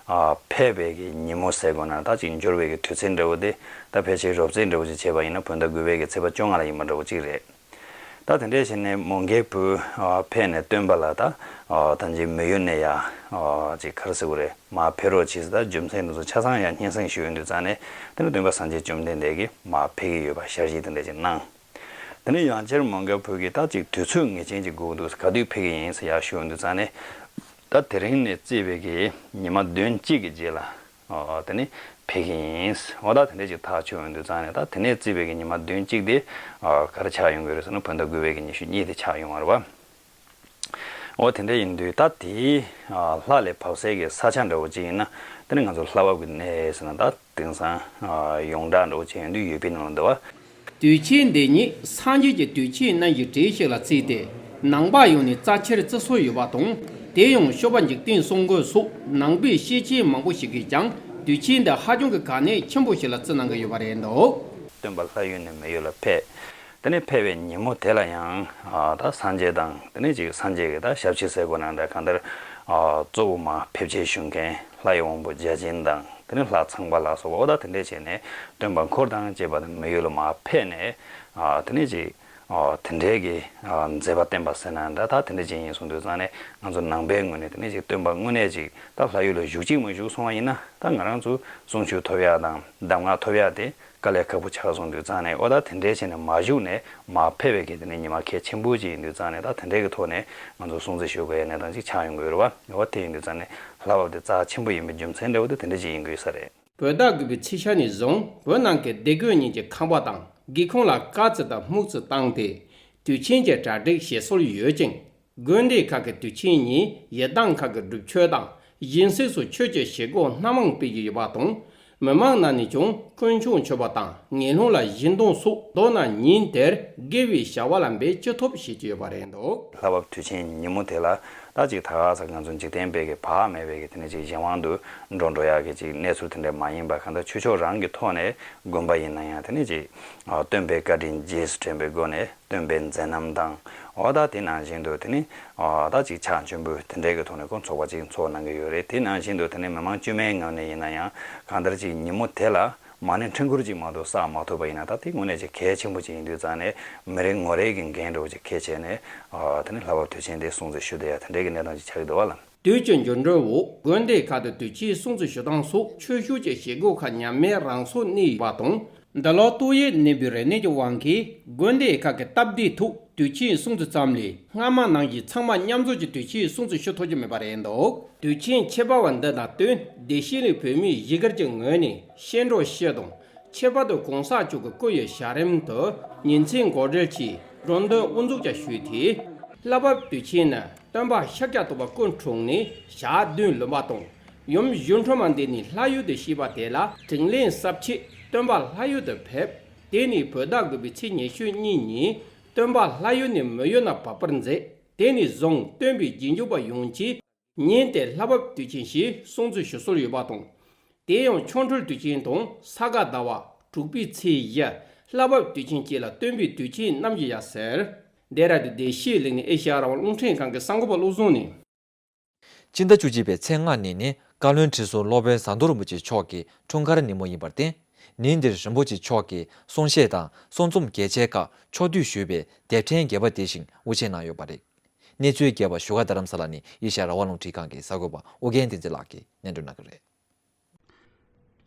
ཕེབས་པའི་གི་ཉིན་མོ་ཟེར་དགོས་ན་ད་ཅིག་འབྱོར་བའི་གི་དུས་ཚིགས་འདྲ་བོ་དེ་ད་ཕལ་ཆེར་རོབ་ཙམ་འདྲ་བོ་ཅིག་བྱས་པ་ཡིན་ན་བོད་ཟླ་དགུ་པའི་གི་ཚེས་པ་བཅོ་ལྔ་ལ་ཡིན་པ་འདྲ་བོ་ཅིག་རེད། ད་དེ་འདྲས་བྱས་ནས་མོའུ་འགལ་བུ་ཕེབས་ནས་སྟོན་པ་ལ་ད་ད་ཅིག་མོན་ཡུལ་ནས་ཡ་ཅིག་ག་རེ་ཟེར་དགོས་རེད། མར་ཕེབས་རོགས་བྱེད་ཟེར། ད་རྒྱུ་མཚན་དེ་ཚོ་ཆ་ཚང་ཡང་སྙན་སེང་ཞུས་ཡོང་དུས་ཙང་ནས་དེ་ནས་སྟོན་པ་སངས་རྒྱས་བཅོམ་ལྡན་འདས་ཀྱིས་མར་ཕེབས་ཀྱི་ཡོད་པ་ཞལ་བཞེས་དེ་འདྲ་ཅིག་གནང་། དེ་ནས་ཡང་བསྐྱར་མོའུ་འགལ་བུ་གིས་ད་ཅིག་དུས་ཚོད་ངེས་ཅན་ཅིག་དགོས་འདུག་ག་དུས་ཕེབས་ཀྱི་ཡིན་ཟེར་ཡར་ཞུས་ཡོང་དུས་ཙང་ནས་ད་དེ་རིང་ནས་བརྩིས་པའི་གི་ཉི་མ་བདུན་གཅིག་གི་རྗེས་ལ་ཨོ་དེ་ནས་ཕེབས་ཀྱི་ཡིན། འོ་ད་དེ་འདྲ་ཅིག་ཐག་ཆོད་ཡོང་དུས་ཙང་ནས་ད་དེ་ནས་བརྩིས་པའི་གི་ཉི་མ་བདུན་གཅིག་དེ་ཨོ་ག་རེ་ཆགས་ཡོང་གི་རེད་ཟེར་ན་བོད་ཟླ་དགུ་པའི་གི་ཉི་ཤུ་གཉིས་དེ་ཆགས་ཡོང་བ་རེད་བ། འོ་དེ་འདྲ་ཡིན་དུས་ད་དེའི་ལྷ་ལས་བབས་སའི་གི་ས་ཆ་འདྲ་བོ་ཅིག་ཡིན་ན་དེ་ནི་ང་ཚོ་ལྷ་བབས་ཀྱི་གནས་ཟེར་ན་ད་དེང་སང་ཡོངས་གྲགས་འདྲ་བོ་ཅིག་ཡིན་དུས་ཡུལ་དཔོན་ནང་ལ་འདུག་བ། དུས་ཆེན་འདི་ཉིད་སངས་རྒྱས་ཀྱི་དུས་ཆེན་རྣམ་བཞི་བགྲེས་ཤིག་ལ་བརྩིས་ཏེ་ནང་པ་ཡོངས་ནས་རྩ་ཆེར་བརྩི་སྲོལ་ཡོད་པ་དང་། དེ་ཡང་སྐྱོབ་པ་འཇིག་རྟེན་གསུམ་མགོན་སོགས་ནང་པའི་སྐྱེས་ཆེན་མང་པོ་ཞིག་གིས་ཀྱང་དུས་ཆེན་འདི་ཧ་ཅང་གི་གལ་གནད་ཆེན་པོ་ཞིག་ལ་བརྩི་གནང་གི་ཡོད་པ་རེད་འདུག་སྟོན་པ་ལྷ་ཡུལ་ནས་མོན་ཡུལ་ལ་ཕེབས། དེ་ནས་ཕེབས་པའི་ཉིན་མོ་དེ་ལ་ཡང་ཨ་ད་སངས་རྒྱས་དང་དེ་ནས་ཅིག་སངས་རྒྱས་ཀྱི་ད་ཞབས་ཕྱི་ཟེར་དགོས་ན་འདྲ། གང་ལྟར་ཨ་གཙོ་བོ་མར་ཕེབས་ཆེད་ཞུ་མཁན་ལྷ་ཡི་དབང་པོ་བརྒྱ་བྱིན་དང་ དེ་ནས་ལྷ་ཚངས་པ་ལ་སོགས་པ་འོ་ད་དེ་འདྲས་བྱས་ནས་སྟོན་པ་འཁོར་དང་བཅས་པ་དེ་མི་ཡུལ་ལ་མར་ཕེབས་ནས་དེ་ནས་ཅིག་དེ་འདྲས་ཀྱི་མཛད་པ་བསྟན་པ་ཟེར་ན་འདྲ། ད་དེ་འདྲས་ཅིག་ཡིན་སོང་དུས་ཙང་ནས་ང་ཚོ་ནང་པའི་ངོས་ནས་དེ་ནས་ཅིག་སྟོན་པ་དངོས་གནས་ཅིག་ད་ལྷ་ཡུལ་ལ་བཞུགས་ཅིག་མ་བཞུགས་སོང་བ་ཡིན་ན་ད་ང་རང་ཚོ་གསུང་ཆོས་ཐོབ་ཡག་དང་གདམས་ངག་ཐོབ་ཡག་དེ་དཀའ་ལས་ཁག་པོ་ཆགས་སོང་དུས་ཙང་ནས་འོ་ད་དེ་འདྲས་བྱས་ནས་མ་བཞུགས་ནས་མར་ཕེབས་པའི་གི་དེ་ནས་ཉི་མ་གལ་ཆེན་པོ་ཅིག་ཡིན་དུས་ཙང་ནས་ད་དེ་འདྲས་ཀྱི་ཐོག་ནས་ང་ཚོ་སྲུང་བརྩི་ཞུ་དགོས་ཡ་གནས་སྟངས་ཅིག་ཆགས་ཡོང་གི་ཡོད་རེད་བ། འོ་དེ་ཡིན་དུས་ཙང་ནས་ལྷ་བབས་དེ་རྩ་ཆེན་པོ་ཡིན་པའི་རྒྱུ་མཚན་འདྲ་བོ་དེ་དེ་འདྲས་ཅིག་ཡིན་དགོས་ས་རེད། བོད་ཟླ་དགུ་པའི་ཚེས་ཤར་ནས་བཟུང་བོད་ནང་གི་སྡེ་དགོན་གཉིས་ཀྱི་ཁང་པ་དང་སྒེའུ་ཁུང་ལ་དཀར་རྩི་དང་སྨུག་རྩི་བཏང་སྟེ་དུས་ཆེན་གྱི་གྲ་སྒྲིག་བྱེད་སྲོལ་ཡོད་ཅིང་། དགོན་སྡེ་ཁག་གི་དུས་ཆེན་ཉིན་ཡི་དམ་ཁག་གི་སྒྲུབ་མཆོད་དང་། སྦྱིན་སྲེག་སོགས་ཆོས་ཀྱི་བྱེད་སྒོ་སྣ་མང་སྤེལ་གྱི་ཡོད་པ་དང་། མི་མང་ནང་ནས་ཀྱང་དཀོན་མཆོག་མཆོད་པ་དང་ངན་སློང་ལ་སྦྱིན་གཏོང་སོགས་མདོར་ན་ཉིན་དེར་དགེ་བའི་བྱ་བ་ལ་འབད་ཅི་ཐུབ་བྱེད་ཀྱི་ཡོད་པ་རེད་འདུག་ལྷ་བབས་དུས་ཆེན་ཉིན་མོ་དེ་ལ་ད་ཅིག་ད་ག་ས་ང་ཚོ་འཇིག་རྟེན་པའི་གི་བག་མེད་པའི་གི་དེ་ནས་ཅིག་གཞན་དབང་དུ་འགྲོ་འགྲོ་ཡག་གི་ཅིག་གནས་ཚུལ་དེ་འདྲ་མ་ཡིན་པ་གང་ལྟར་ཆོས་ཕྱོགས་རང་གི་ཐོག་ནས་དགོན་པ་ཡིན་ན་ཡང་དེ་ནས་ཅིག་སྟོན་པའི་བཀའ་དྲིན་རྗེས་སུ་དྲན་པའི་སྒོ་ནས། སྟོན་པའི་མཛད་རྣམ་དང་། འོ་ད་དེ་ནང་བཞིན་དུ་དེ་ནི་ཨ་ད་ཅིག་ཕྱག་མཆོད་འབུལ་དེ་འདྲའི་གི་ཐོག་ནས་ཁོང་ཚོགས་པ་ཅིག་འཚོགས་གནང་གི་ཡོད་རེད། དེ་ནང་བཞིན་དུ་དེ་ནི་མི་མང་དཀྱུས་མའི་ངང་ནས་ཡིན་ན་ཡང་གང་ལྟར་ཅིག་ཉིན་མོ་དེ་ལ་མ་ཎི་འཕྲེང་འཁོར་ཅིག་མ་གཏོགས་བསགས་མ་ཐུབ་པ་ཡིན་ན་ད་དེ་དངོས་གནས་ཅིག་གལ་ཆེན་པོ་ཅིག་ཡིན་དུས་ཙང་ནས་མི་རེ་ངོ་རེ་གི་འགན་འདྲ་བོ་ཅིག་འཁྱེར་བྱས་ནས་ཨ་དེ་ནི་ལྷ་བབས་དུས་ཆེན་དེ་སྲུང་བརྩི་ཞུ་བསྡད་ཡ་དེ་འདྲའི་གི་གནས་སྟངས་ཅིག་ཆགས་ཀྱི་འདུག་བ་ལ། དུས་ཀྱི་འགྱུར་འགྲོས་འོག་དགོན་སྡེ་ཁག་ཏུ་དུས་ཆེན་སྲུང་བརྩི་ཞུ་སྟངས་སོགས་ཆོས་ཕྱོགས་ཀྱི་བྱེད་སྒོ་ཁག་ཉམས་དམས་རང་སོར་གནས་ཡོད་པ་དང་། འདི་ལོ་ཏོག་དབྱིབས་ནད་འབུའི་རིམས་ནད་ཀྱི་དབང་གིས་དགོན་སྡེ་ཁག་གི་སྟབས་བདེའི་ཐོག་དུས་ཆེན་སྲུང་བརྩི་ཙམ་ལས་སྔ་མ་ནང་བཞིན་ཚང་མ་མཉམ་འཛོམས་ཀྱིས་དུས་ཆེན་སྲུང་བརྩི་ཞུ་ཐུབ་ཀྱི་མེད་པ་རེད་འདུག་དུས་ཆེན་ཁྱད་པར་བ་འདི་དང་བསྟུན་བདེ་སྐྱིད་གླིང་བོད་མིའི་གཞིས་སྒར་གྱི་ངོས་ནས་སྐྱེ་འགྲོ་སྤྱི་དང་། ཁྱད་པར་དུ་གོང་ས་མཆོག་གི་སྐུ་ཡི་ཞབས་རིམ་དུ་ཉིན་མཚན་འགོ་འདྲེན་གྱིས་འགྲོ་འདུག་དབུ་འཛུགས་ཀྱང་ཞུས་ཏེ། བསླབ་པ་དུས་ཆེན་ནི་སྟོན་པ་ཤཱཀྱ་ཐུབ་པ་སྐུ་འཁྲུངས་ནས་ཞག་བདུན་ལོན་པ་དང་། ཡུམ་གཞུང་འཁྲུངས་མ་འདི་ནས་ལྷ་ཡུལ་དུ་གཤེགས་པ་དེ་ལ་དྲིན་ལན་གསབ་ཆེད་སྟོན་པ་ལྷ་ཡུལ་དུ་ཕེབས། དེ་ནས་བོད་ཟླ་དགུ་པའི་ཚེས་ཉི་ཤུ་གཉིས་ཉིན་སྟོན་པ་ལྷ་ཡུལ་ནས་མི་ཡུལ་ནང་བབས་པར་མཛད། དེ་ནས་བཟུང་སྟོན་པའི་རྗེས་འཇུག་པ་ཡོངས་ཀྱིས་ཉིན་དེར་ལྷ་བབས་དུས་ཆེན་ཞེས་སྲུང་བརྩི་ཞུ་སྲོལ་ཡོད་པ་དང་། དེ་ཡང་ཆོ་འཕྲུལ་དུས་ཆེན་དང་ས་ག་ཟླ་བ་དྲུག་པའི་ཚེས་བཞི་ལྷ་བབས་དུས་ཆེན་བཅས་ལ་སྟོན་པའི་དུས་ཆེན་རྣམ་བཞི་ཡང་ཟེར། འདི་ར་དུ་བདེ་སྐྱིད་གླིང་ནས་ཨེ་ཤ་ཡ་རང་དབང་རླུང་འཕྲིན་ཁང་གི་གསར་འགོད་པ་བློ་བཟང་ནས། སྤྱི་ཟླ་བཅུ་གཅིག་པའི་ཚེས་ལྔ་ཉིན་ནི་བཀའ་བློན་ཁྲི་ཟུར་སློབ་དཔོན་ཟམ་གདོང་རིན་པོ་ཆེ་མཆོག་གི་འཁྲུངས་སྐར་ཉིན་མོ་ཡིན་པར་བརྟེན། ཉིན་འདིར་རིན་པོ་ཆེ་མཆོག་གི་གསུང་བཤད་དང་གསུང་རྩོམ་གལ་ཆེ་ཁག་ཕྱོགས་བསྡུས་ཞུས་པའི་དེབ་ཕྲེང་རྒྱས་པ་དེ་བཞིན་དབུ་འབྱེད་གནང་ཡོད་པ་རེད། གནས་ཚུལ་རྒྱས་པ་བཞུགས་སྒར་རྡ་རམ་ས་ལ་ནས་ཨེ་ཤ་ཡ་རང་དབང་རླུང་འཕྲིན་ཁང་གི་གསར་འགོད་པ་ཨོ་རྒྱན་བསྟན་འཛིན་ལགས་ཀྱིས་སྙན་སྒྲོན་གནང་གི་རེད།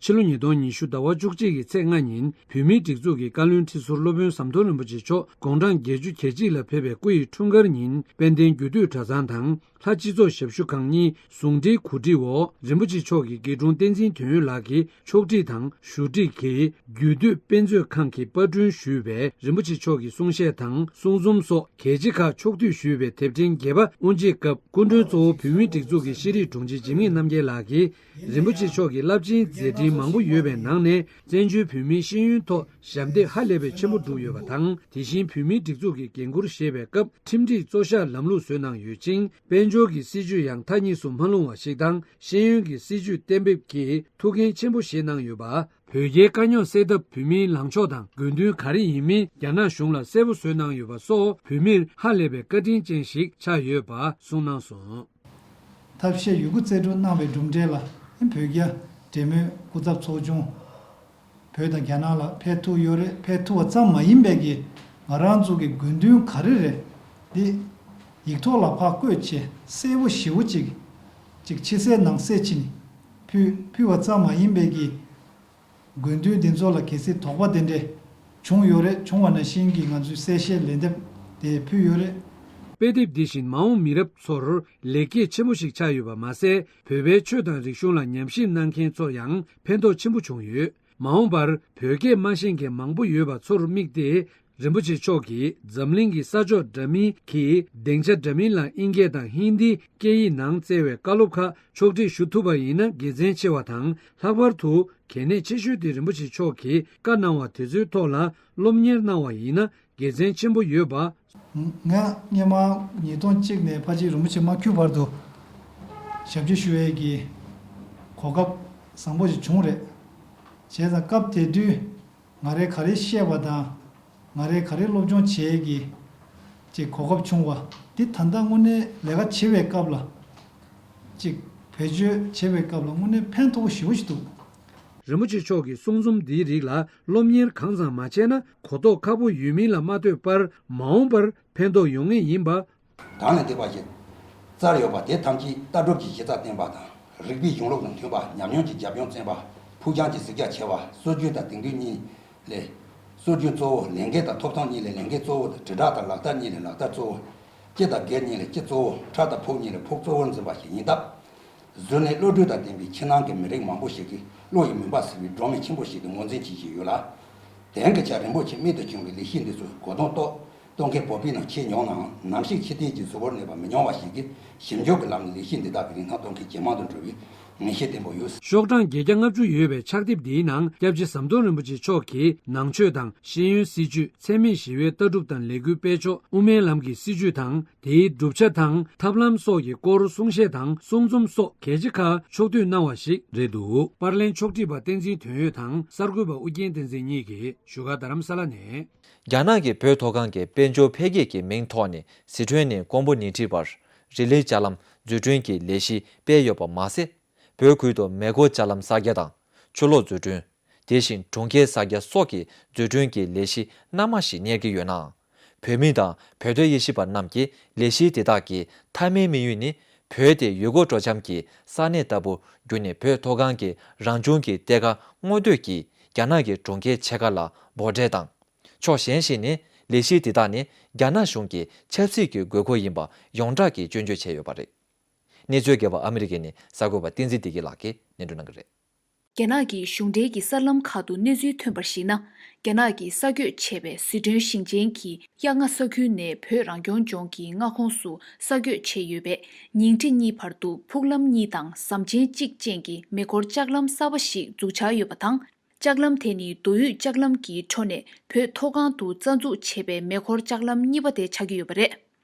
ཕྱི་ལོ་ཉིས་སྟོང་ཉི་ཤུ་ཟླ་བ་བཅུ་གཅིག་གི་ཚེས་ལྔ་ཉིན་བོད་མིའི་སྒྲིག་འཛུགས་ཀྱི་བཀའ་བློན་ཁྲི་ཟུར་སློབ་དཔོན་ཟམ་གདོང་རིན་པོ་ཆེ་མཆོག་དགུང་གྲངས་བརྒྱད་ཅུ་གྱ་གཅིག་ལ་ཕེབས་པའི་སྐུ་ཡི་འཁྲུངས་སྐར་ཉིན་དཔལ་ལྡན་རྒྱུད་སྟོད་གྲྭ་ཚང་དང་ལྷ་སྤྱི་ཚོགས་ཞབས་ཞུ་ཁང་གཉིས་ཟུང་འབྲེལ་གོ་སྒྲིག་འོག་རིན་པོ་ཆེ་མཆོག་གི་དགེ་དྲུང་བསྟན་འཛིན་དོན་ཡོད་ལགས་ཀྱིས་ཕྱོགས་སྒྲིག་དང་ཞུ་སྒྲིག་གིས་རྒྱུད་སྟོད་དཔེ་མཛོད་ཁང་གིས་པར་སྐྲུན་ཞུས་པའི་རིན་པོ་ཆེ་མཆོག་གི་གསུང་བཤད་དང་གསུང་རྩོམ་སོགས་གལ་ཆེ་ཁག་ཕྱོགས་བསྡུས་ཞུས་པའི་དེབ་ཕྲེང་རྒྱས་པ་དབུ་འབྱེད་སྐབས་སྐུ་མགྲོན་གཙོ་བོ་བོད་མིའི་སྒྲིག་འཛུགས་ཀྱི་ཤེས་རིག་དྲུང་ཆེ་འཇིགས་མེད་རྣམ་རྒྱལ་ལགས་ཀྱིས། རིན་པོ་ཆེ་མཆོག་གི་རླབས་ཆེན་མཛད་འཕྲིན་མང་པོ་ཡོད་པའི་ནང་ནས་བཙན་བྱོལ་བོད་མིའི་ཤེས་ཡོན་ཐོག་ཞབས་འདེགས་ཧ་ལས་པའི་ཆེན་པོ་བསྒྲུབས་ཡོད་པ་དང་། དེ་བཞིན་བོད་མིའི་སྒྲིག་འཛུགས་ཀྱི་འགན་འཁུར་བཞེས་པའི་སྐབས་ཁྲིམས་སྒྲིག་གཙོ་བཞག་ལམ་ལུགས་བཟོས་གནང་ཡོད་ཅིང་། དཔལ་འབྱོར་གྱི་སྲིད་ཇུས་ཡང་མཐའ་གཉིས་སུ་མ་ལྷུང་བ་ཞིག་དང་། ཤེས་ཡོན་གྱི་སྲིད་ཇུས་གཏན་འབེབས་ཀྱི་ཐུགས་འགན་ཆེན་པོ་བཞེས་གནང་ཡོད་པ། བོད་རྒྱའི་དཀའ་རྙོག་སེལ་ཐབས་བོད་མིའི་ལངས་ཕྱོགས་དང་དགོས་འདུན་ག་རེ་ཡིན་མིན་རྒྱ་ནག་གཞུང་ལ་གསལ་པོ་བཟོས་གནང་ཡོད་པ་སོགས་བོད་མིར་ཧ་ལས་པའི་བཀའ་དྲིན་ཅན་ཞིག་ཆགས་ཡོད་པ་གསུངས་གནང་སོང་། ཐབས་ཤེས་ཡོད་རྒུ་རྩལ་སྤྲུགས་གནང་བའི་གྲུབ་འབྲས་ལ་བོད་རྒྱ་འབྲེལ་མོལ་སྐུ་ཚབ་ཚོགས་ཆུང་བོད་དང་རྒྱ་ནག་ལ་ཕེབས་ཐུབ་ཡོད་རེད། ཕེབས་ཐུབ་པ་ཙམ་མ་ཡིན་པའི་གི་ང་རང་ཚོ་གི་དགོས་འདུན་ག་རེ་རེད་འདི་ཡིག་ཐོག་ལ་ཕར་བཀོད་བྱས་གསལ་པོ་ཞེ་པོ་ཅིག་ཅིག་ཕྱི་གསལ་ནང་གསལ་ཕྱིན་ཕུལ་ཕུལ་བ་ཙམ་མ་ཡིན་པའི་གི་དགོས་འདུན་འདི་ཚོ་ལ་གལ་སྲིད་དོགས་པ་དེ་འདྲས་བྱུང་ཡོད་རེད། བྱུང་བ་ནང་བཞིན་གྱི་ང་ཚོས་གསལ་བཤད་ལན་འདེབས་དེ་ཕུལ་ཡོད་རེད། དཔེ་དེབ་འདི་བཞིན་མ་འོངས་མི་རབས་ཚོར་ལེགས་སྐྱེས་ཆེན་པོ་ཞིག་ཆགས་ཡོད་པ་མ་ཟད། བོད་པའི་ཆོས་དང་རིག་གཞུང་ལ་ཉམས་ཞིབ་གནང་མཁན་ཚོར་ཡང་ཕན་ཐོགས་ཆེན་པོ་བྱུང་ཡོད། མ་འོངས་པར་བོད་སྐད་མ་ཤེས་མཁན་མང་པོ་ཡོད་པ་ཚོར་དམིགས་ཏེ། རིན་པོ་ཆེ་མཆོག་གིས་འཛམ་གླིང་གི་ས་ཕྱོགས་འདྲ་མིན་གྱི་སྡིངས་ཆ་འདྲ་མིན་ལ་དབྱིན་སྐད་དང་ཧིན་དིའི་སྐད་ཡིག་ནང་བསྩལ་བའི་བཀའ་སློབ་ཁག་ཕྱོགས་སྒྲིག་ཞུ་ཐུབ་པ་ཡིན་ན་དགེ་མཚན་ཆེ་བ་དང་། ལྷག་པར་དུ་གལ་གནད་ཆེ་ཤོས་དེ་རིན་པོ་ཆེ་མཆོག་གིས་བཀའ་གནང་བ་དེ་ཚོའི་ཐོག་ལ་སློབ་གཉེར་གནང་བ་ཡིན་ན་དགེ་མཚན་ཆེན་པོ་ཡོད་པ། ང་སྔོན་མ་ཉིས་སྟོང་གཅིག་ནས་ཕལ་ཆེར་རིན་པོ་ཆེ་མ་འཁྱུད་བར་དུ་ཞབས་ཕྱི་ཞུ་ཡས་ཀྱི་གོ་སྐབས་བཟང་པོ་ཞིག་བྱུང་རེད། བྱས་ཙང་སྐབས་དེ་དུས། ང་རས་ག་རེ་བཤད་པ་དང་། ང་རས་ག་རེ་སློབ་སྦྱོང་བྱེད་ཀྱི་ཅིག་གོ་སྐབས་བྱུང་བ་འདི་ད་ལྟ་དངོས་གནས་ལས་ཀ་བྱེད་པའི་སྐབས་ལ་ཅིག་བེད་སྤྱོད་བྱེད་པའི་སྐབས་ལ་དངོས་གནས་ཕན་ཐོགས་པོ་ཞེ་པོ་ཞིག་འདུག་རིན་པོ་ཆེ་མཆོག་གིས་གསུང་རྩོམ་འདིའི་རིགས་ལ་སློབ་གཉེར་གང་ཙམ་མ་བྱས་ན་གོ་རྟོགས་ཁ་པོ་ཡོད་མིན་ལ་མ་ལྟོས་པར་མ་འོངས་པར་ཕན་ཐོགས་ཡོང་ངེས་ཡིན་པ། གང་ལས་འདས་པ་ཞིག་རྩལ་ཡོད་པ་དེ་ཐམས་ཅད་ལྟ་གྲུབ་ཀྱི་གཞི་རྩ་བརྟན་པ་དང་རིག་པའི་གཞུང་ལུགས་དང་མཐུན་པ། ཉམས་མྱོང་གི་རྒྱབ་ལྗོངས་བཙན་པ། ཕུགས་རྒྱང་གི་གཟིགས་རྒྱ་ཆེ་བ། སྲོལ་རྒྱུན་དང་དེང་དུས་གཉིས་ལས། སྲོལ་རྒྱུན་གཙོ་བོ། ལས་འགན་དང་ཐོབ་ཐང་གཉིས་ལས་ལས་འགན་གཙོ་བོ་དང་། དྲིལ་བསྒྲགས་དང་ལག་བསྟར་གཉིས་ལས་ལག་བསྟར་གཙོ་བོ། སྤྱི་དང་སྒེར་གཉིས་ལས་སྤྱི་གཙོ་བོ། ཕྲུ་དང་ཕུགས་གཉིས་ལས་ཕུགས་གཙོ་བོར་འཛིན་པ་ཞིག་ཡིན་སྟབས། གཟུར་གནས་བློ་གྲོས་དང་ལྡན་པའི་ཕྱི་ནང་གི་མི་རིགས་མང་པོ་ཞིག་གིས་བློ་ཡི་མུན་པ་སེལ་བའི་སྒྲོན་མེ་ཆེན་པོ་ཞིག་ཏུ་ངོས་འཛིན་བྱེད་བཞིན་ཡོད་ལ། དེང་གི་ཆར་རིན་པོ་ཆེ་རྨད་དུ་བྱུང་བའི་ལས་གཞི་འདི་ཚོའི་གོ་དོན་རྟོགས་གཏོང་མཁན་བོད་པའི་ནང་ཆེས་ཉུང་ནའང་། ནམ་ཞིག་ཕྱི་བལྟས་ཀྱི་གཟུ་བོར་གནས་པ་མི་ཉུང་བ་ཞིག་གིས་ཞིབ་འཇུག་གི་ལམ་ནས་ལས་གཞི་འདི་དག་གི་རིན་ཐང་གཏོང་མཁན་ཇེ་མང་དུ་འགྲོ་བའི་ངེས་ཤེས་བརྟན་པོ་ཡོད། ཤོག་གྲངས་བརྒྱད་བརྒྱ་ལྔ་བཅུ་ཡོད་པའི་ཕྱག་དེབ་འདིའི་ནང་སྐྱབས་རྗེ་ཟམ་གདོང་རིན་པོ་ཆེ་མཆོག་གིས་ནང་ཆོས་དང་ཤེས་ཡོན་སྲིད་བྱུས། འཚེ་མེད་ཞི་བའི་ལྟ་གྲུབ་དང་ལས་འགུལ་སྤེལ་ཕྱོགས། དབུ་མའི་ལམ་གྱི་སྲིད་བྱུས་དང་དེའི་གྲུབ་ཆ་དང་ཐབས་ལམ་སོགས་ཀྱི་སྐོར་གསུང་བཤད་དང་གསུང་རྩོམ་སོགས་གལ་ཆེ་ཁག་ཕྱོགས་བསྡུས་གནང་བ་ཞིག་རེད་འདུག་པར་ལེན་ཕྱོགས་སྒྲིག་པ་བསྟན་འཛིན་དོན་ཡོད་དང་གསར་འགོད་པ་ཨུ་རྒྱན་བསྟན་འཛིན་གཉིས་ཀྱིས་བཞུགས་སྒར་རྡ་རམ་ས་ལ་ནས། རྒྱ་ནག་གི་བོད་མཐོ་སྒང་གི་དཔལ་འབྱོར་འཕེལ་རྒྱས་ཀྱི་མིང་ཐོག་ནས་སི་ཁྲོན་ནས་ཀོང་པོ་ཉིང་ཁྲི་བར་རི་ལི་ལྕགས་ལམ་འཛུགས་སྐྲུན་གྱི་ལས་གཞི་སྤེལ་ཡོད་པ་མ་ཟད། བོད་ཁུལ་དུ་མེ་འཁོར་ལྕགས་ལམ་གསར་རྒྱག་དང་ཆུ་གློག་འཛུགས་སྐྲུན། དེ་བཞིན་གྲོང་ཁྱེར་གསར་རྒྱག་སོགས་ཀྱི་འཛུགས་སྐྲུན་གྱི་ལས་གཞི་སྣ་མང་ཞིག་གཉེར་གྱི་ཡོད་ནའང་། བོད་མི་དང་བོད་དོན་དབྱེ་ཞིབ་པ་རྣམས་ཀྱིས་ལས་གཞི་དེ་དག་གི་མཐའ་མའི་དམིགས་ཡུལ་ནི། བོད་དེ་ཡུལ་སྐོར་སྤྲོ་འཆམ་གྱི་ས་གནས་ལྟ་བུར་གྱུར་ནས། བོད་མཐོ་སྒང་གི་རང་བྱུང་གི་གཏེར་ཁ་སྔོག་འདོད་ཀྱིས་རྒྱ་ནག་གི་གྲོང་ཁྱེར་ཆེ་ཁག་ལ་འབོར་འབྲེལ་དང་། ཕྱོགས་གཞན་ཞིག་ནས་ལས་གཞི་དེ་དག་ནི་རྒྱ་ནག་གཞུང་གི་ཆབ་སྲིད་ཀྱི་དགོས་མཁོ་ཡིན་པ་ཡོངས་གྲགས་ཀྱིས་སྐྱོན་བརྗོད་བྱས་ཡོད་པ་རེད། གནས་ཚུལ་རྒྱས་པ་ཨ་མི་རི་ཀའི་ནས་གསར་འགོད་པ་བསྟན་འཛིན་བདེ་སྐྱིད་ལགས་ཀྱིས་སྙན་སྒྲོན་གནང་གི་རེད། རྒྱ་ནག་གི་གཞུང་འབྲེལ་གྱི་གསར་ལམ་ཁག་ཏུ་གནས་ཚུལ་ཐོན་པར་གཞིགས་ན། རྒྱ་ནག་གིས་གསར་བསྐོས་བྱས་པའི་ཟི་ཁྲོན་ཞིང་ཆེན་གྱི་གཡག་རྔ་ས་ཁུལ་ནས་བོད་རང་སྐྱོང་ལྗོངས་ཀྱི་མངའ་ཁོངས་སུ་གསར་བསྐོས་བྱས་ཡོད་པའི་ཉིང་ཁྲི་གཉིས་བར་དུ་ཕུག་ལམ་གཉིས་དང་ཟམ་ཆེན་གཅིག་ཅན་གྱི་མེ་འཁོར་ལྕགས་ལམ་གསར་པ་ཞིག་འཛུགས་འཆར་ཡོད་པ་དང་། ལྕགས་ལམ་དེ་ནི་རྡོ་དབུས་ལྕགས་ལམ་གྱི་འཕྲོ་ནས་བོད་མཐོ་སྒང་དུ་རྩ་འཛུགས་བྱས་པའི་མེ་འཁོར་ལྕགས་ལམ་གཉིས་པ་དེ་ཆགས་ཀྱི་ཡོད་པ་རེད།